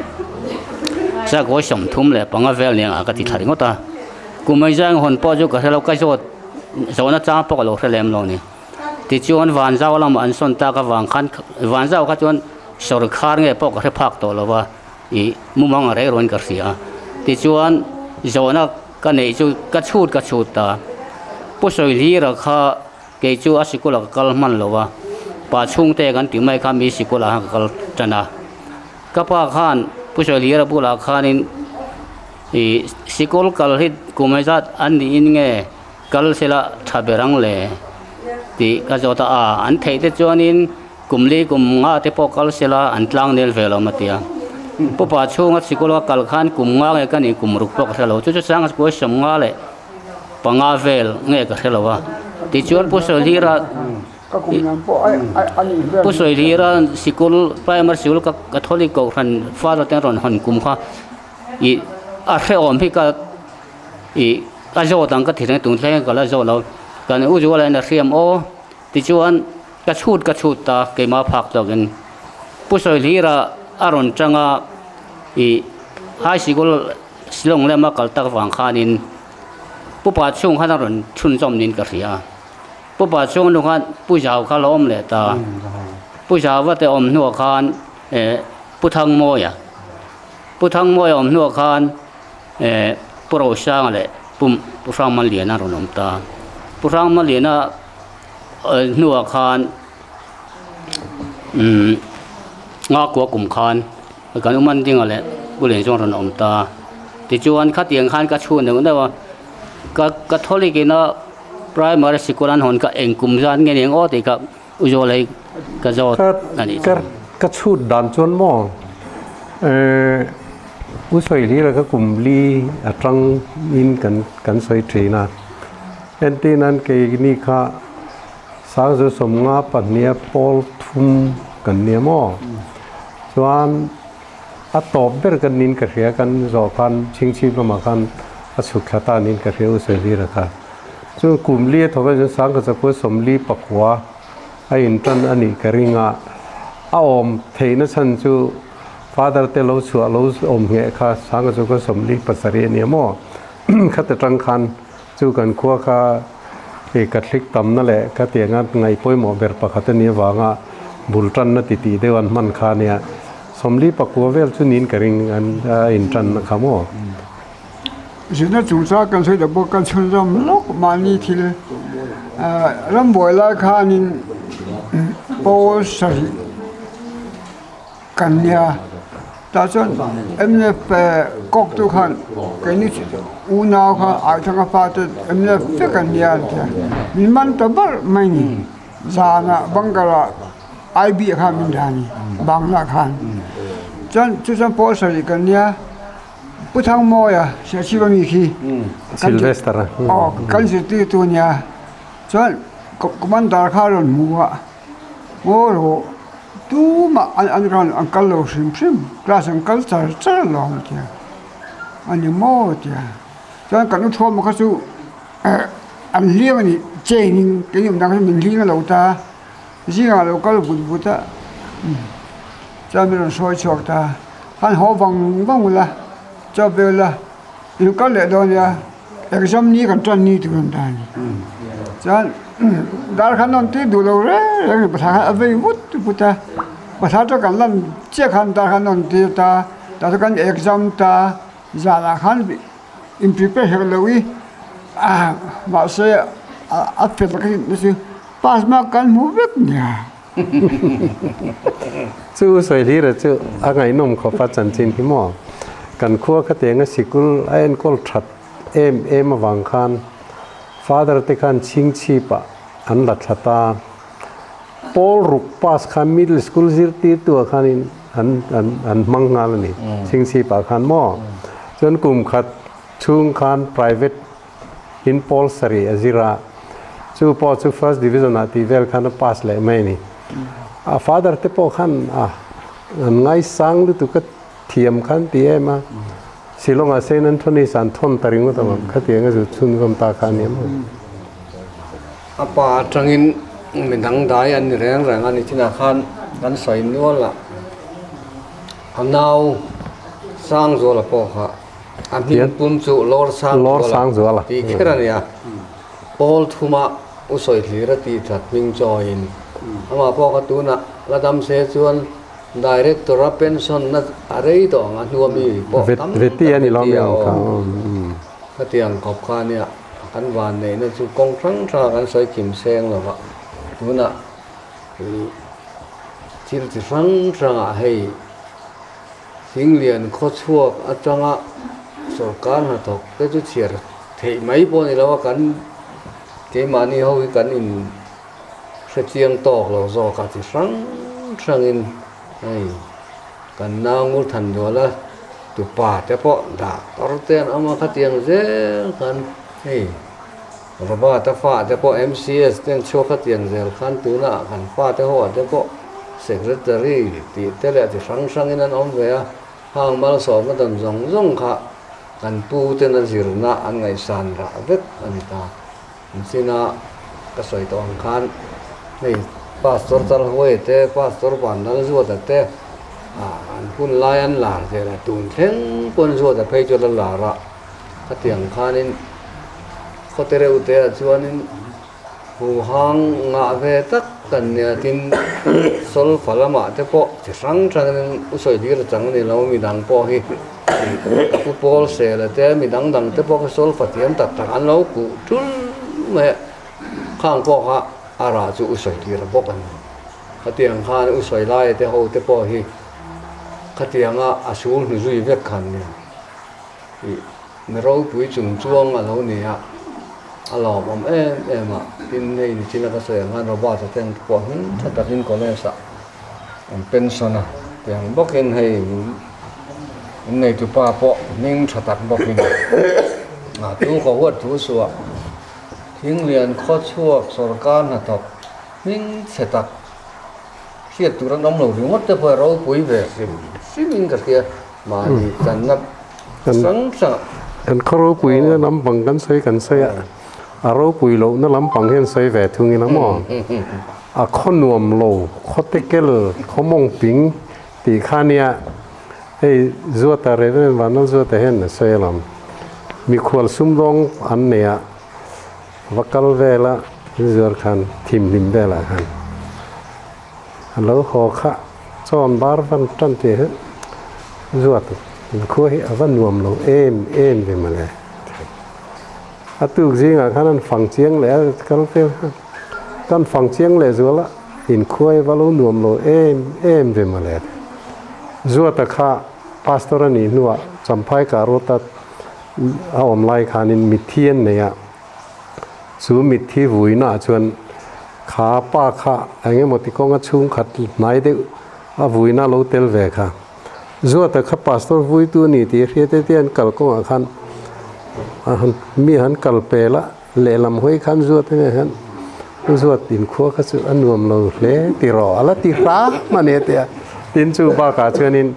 [SPEAKER 4] sa ko som thum le panga vel ne a ka ti thari ngota kumai jang hon pa ju ka helo ka zot zona cha pok lo hrelem lo ni ti chuan van zau lam an son ta ka wang khan van zau ka chuan sarkar nge pok hre phak to lova i mumang re ron ka sia ti chuan zona ka nei chu ka chut ta pu soi li ra kha ke chu a sikula kal man lova pa chung te kan ti mai kha mi sikula ha kal tana ka pa khan pu soi li ra bula khanin i sikul kal hit kumai zat an ni in nge kal sela thaberang le ti ka zota a an thei te chuanin kumli kum nga te po kal sela an tlang nel velo matia pu pa chunga sikula kal khan kum nga nge kan i kum ruk pok thelo chu chu sang ko som nga le panga vel nge ka thelo wa ti chuan pu soi li ra
[SPEAKER 6] ka kum nan po ai ai ani vel
[SPEAKER 4] pu soi li ra sikul primary sikul ka catholic ko khan father ten ron hon kum kha i a hre om hi ka i ka zo tang ka thireng tung thleng ka la zo lo kan u ju la na hriam o ti chuan ka chut ta ke ma phak tokin pu soi li ra aron changa i hai sikul silong le ma kal tak wang khanin pu pa chung khan aron chun chom nin ka hria pu pa chung nu khan pu jaw kha lom le ta pu jaw wa te om nuwa khan e pu thang moya pu thang moya om nuwa khan e pu ro sang le pu pu rang man lian aron om ta pu rang man lian a nuwa khan nga kwa kum khan kan uman ding ale pu len jong ron om ta ti chuan kha tiang khan ka chu ne na wa ka catholic ina primary school an hon ka engkum zan nge neng o ti ka uzo lai ka zo ani
[SPEAKER 1] ka ka chu dan chuan mo U sawi hlir a ka kum li atang in kan kan sawi thin a. Entin an keini kha sangzu sawmnga pahniha pawl thum kan nia maw? Chuan a tawp ber kan nin ka hria kan zawh khan chhingchhip lamah khan a chhuk thla ta niin ka hria u sawi hlir a kha. Chu kum li a thawk a chuan sangkhat chakua sawmli pakua a intan a nih ka ring a, a awm theihna chhan chu Father te lo chhuah lo awm ngheh kha sangkhat chakua 47 a nia maw? Khata tang khan Chu kan khua kha i Catholic tamna leh ka tianga ngaih pawimawh ber pakhat a nih avanga bul tanna ti tih deuh an hman kha ania. 44 vel chu niin ka ring an a intanna kha maw?
[SPEAKER 6] Zirna chungchang kan sawi ta bawk kan chhunzawm lawk mahni thil rambuai lai khanin pawl sarih Kan nia, tah chuan mnf kawktu khan keini unau kha Aithanga fate mnf vek an nia an ti a, min man ta bar mai ni. Zanah bunker-ah IB khan min dah a ni, Bangla khan. Chuan chu chuan pawl sarih kan nia, Pu Thangmawia Serchhip ami khi
[SPEAKER 1] Sylvester-a
[SPEAKER 6] aw kan zirtirtu a nia, chuan commander kha a rawn hmu a. Ngaw rawh tumah an an rawn an kal lo hrim hrim class an kal char char lo ang tia a ni maw tia chuan kan uthuam kha chu eh an hliam a ni chain in kei awm dang chu min hling a lo ta zingah a lo kal vut vut a chuan min rawn sawi chhuak ta han haw vang vang ula chaw vel la in kal leh dawn nia. Exam ni kan tan ni tur an ta a ni. Chuan dar khan an tui duh lo reng reng a ni pathla khan a vei vut vut a, pathla chu kan lan chiah khan dar khan an tir ta, tah chuan kan exam ta, zanah khan in prepare hek lo i mahse a fel ka tih chu pass mark kan hmu vek nia.
[SPEAKER 1] Chu sawi hlir a chu a ngaihnawm khawp a chanchin hi maw? Kan khua khatianga sikul a enkawl that em em avang khan father te khan chhingchhip ah an la thla ta. Pawl ruk pass khan middle school zirtirtu ah khanin an an an hmang nghal a ni chhingchhip ah khan maw? Chuan kum khat chhung khan private in pawl sarih a zir a, chu pawh chu first division ah tih vel khan a pass leh mai a ni. A father te pawh khan a an ngaisang lutuk a thiam khan ti em a, Shillong ah Saint Anthony's an thawn ta ringawt ang khatiang a zu chhunzawm ta kha a ni em.
[SPEAKER 2] A pa atangin mi dangdai an ni reng reng a ni chinah khan kan sawi nual a, a nau Sangzuala pawh kha A hming pum chu Lor Sangzuala tih kher a ni a, Pawl thuma u sawi hlir a tih that hming chawiin amah pawh kha tunah la dam se chuan Director a pension na a rei tawh ang a hnua mi pawh tam tak a ti a aw. Khatiang khawp kha nia kan van neihna chu kawng hrang hranga kan sawi kim seng lo va, tunah thil chi hrang hrangah hei Thinglian khawchhuak atanga sorkar hnathawk te chu chhiar theih mai pawh a ni lo a, kan keimahni ho hi kan in hrechiang tawk lo zawk a chi hrang hrangin hei kan nau ngur than dual a tupa te pawh dah tawr te an awm a khatiang zel khan hei Robert a fa te pawh MCS te an chhuak khatiang zel khan tunah kan fa te ho ah te pawh Secretary tih te leh chi hrang hrangin an awm ve a, hang malsawmna dan zawng zawng kha kan pu ten a zirna an ngaihsan rah vek a ni ta. China ka sawi tawh ang khan hei Pastor Chalhuai te, Pastor Vanlalzuata te an hun lai an lar zel a, tun thleng pawn Zuata phei chu a la lar a, khatiang khanin khawte reuh te ah chuanin Huhang ngah ve tak kan nia tin solfa lamah te pawh chi hrang hrangin u sawi hlir a chang a ni lo midang pawh hi ka pu pawl sela te midang dang te pawh kha solfa thiam tak tak an lo kuh tul mai a khang pawh kha a rah chu u sawi hlir a bawk a ni khatiang khan u sawi laia te ho te pawh hi khatianga a sul hnu zui vek khan nia ih. Mi ropui chung chuang a lo ni a, a lawmawm em em a, tin hei ni chin a ka sawi ang khan Robert-a te ang te pawh hming tha takin college ah an pension a, tiang bawkin hei In neitu pa pawh hming tha tak bawkin a tu ka huat thu suah Thinglian khawchhuak sawrkar hnathawk hming chhe tak hriat tur an awm lo ringawt te pawh a ropui ve hrim hrimin ka hria mahni channa hrang hrangah.
[SPEAKER 1] Kan khaw ropuina lampang kan sawi kan sawi a, a ropui lohna lampang hian sawi ve thung ila maw? A khaw nuam lo, khaw tekel, khaw mawng ping tih kha nia hei Zuata Reverend Vanlal Zuata hian a sawi alawm. Mikhual sumdawng an nei a, va kal vela zuar khan thimhlim velah khan a lo haw kha chawn bar van tan tih hi zuat inkhua hi a va nuam lo em em ve mawle. A tuk zingah khan an fang chiang leh a kal vel khan kan fang chiang leh zual a inkhua hi va lo nuam lo em em ve mawle. Zuata kha pastor a nih hnuah Champhai kah rawta a awm lai khanin mitthi an nei a, chu mitthi vuinaah chuan kha pa kha eng emaw ti kawnga chhungkhat hnai deuh a vuina lo tel ve kha. Zuata kha pastor vuitu a ni tih a hriat e tia an kal kawngah khan a han mi han kal pel a, lehlam hawi khan Zuata nge hian Zuat inkhua kha chu a nuam lo hle ti rawh a la ti hram a ni a ti a. Tin chu bakah chuanin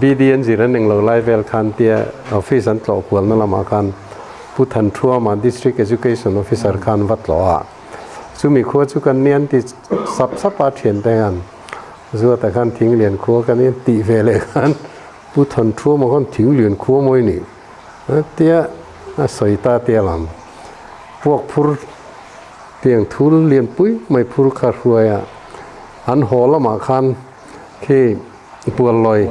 [SPEAKER 1] BD an zir an englo lai vel khan tia office an tlawh kualna lamah khan Pu Thanthuama District Education Officer khan va tlawh a, chumi khua chu kan ni an ti sap sap a thiante hian Zuata khan Thinglian khua kan i tih ve leh khan Pu Thanthuama khan Thinglian khua mawi ni tia a sawi ta tia lam puak phur tiang thul lianpui mai phur kha hruai a an haw lamah khan Khi Puallawi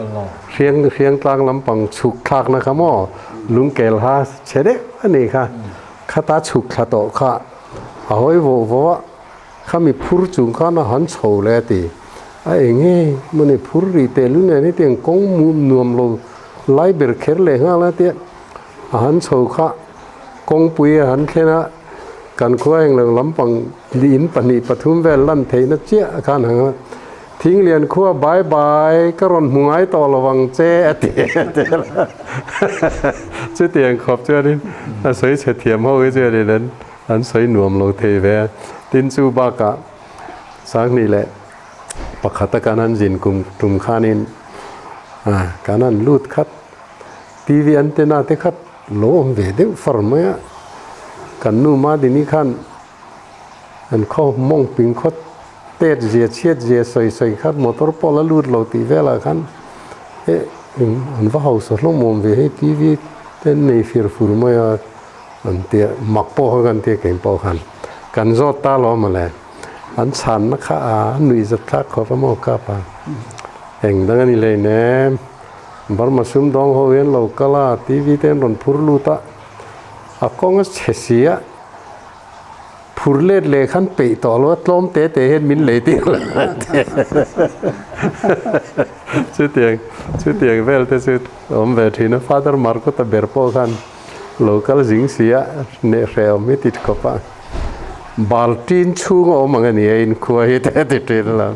[SPEAKER 1] hriang hriang tlang lampang chhuk thlakna kha maw lungkel ha chhe deuh a nih kha, khata chhuk thla tawh kha a hawi voh voh a, khami phur chung khan a han chho leh a ti. A eng nge mawni phur rih teh lu nen hetiang kawng nuam lo lai ber kher leh nghal a tia a han chho kha kawngpui a han thlen a, kan khua englo lampang in pahnih pathum vel lan theihna chiah khan a han. Thinglian khua bai bai ka rawn hmu ngai tawh lo vang che a ti tel a. Chutiang khawp chuanin a sawi chhe thiam ho hi chuanin an an sawi nuam lo thei ve a. Tin chu bakah Sanghnih leh pakhata kan han zin kum tum khanin kan han lut khat TV antenna te khat lo awm ve deuh far mai a. Kan nu Madini khan An khaw mawng ping khaw tet zia chhiat zia sawi sawi kha motor pawh la lut lo tih velah khan eh an va hausa hlawm awm ve hei TV te an nei fir fur mai a an tia mak pawh kha kan tia keng pawh khan kan zawt ta lo mawle an chhanna kha a nuih zat thlak khawp a maw kap a eng dang a ni hleinem Burma sumdawng ho hi an lo kal a TV te an rawn phur lut a a kawng a chhe si a. Phur let leh khan peih tawh lo a, tlawm te te hian min lei tir lo a ti. Chutiang, chutiang vel te chu awm ve thin a, Father Markota ber pawh khan lo kal zing si a, hneh hreh awm hi ti khawp a, baltin chhung a awm ang a ni a, inkhua hi te a ti thin a lo.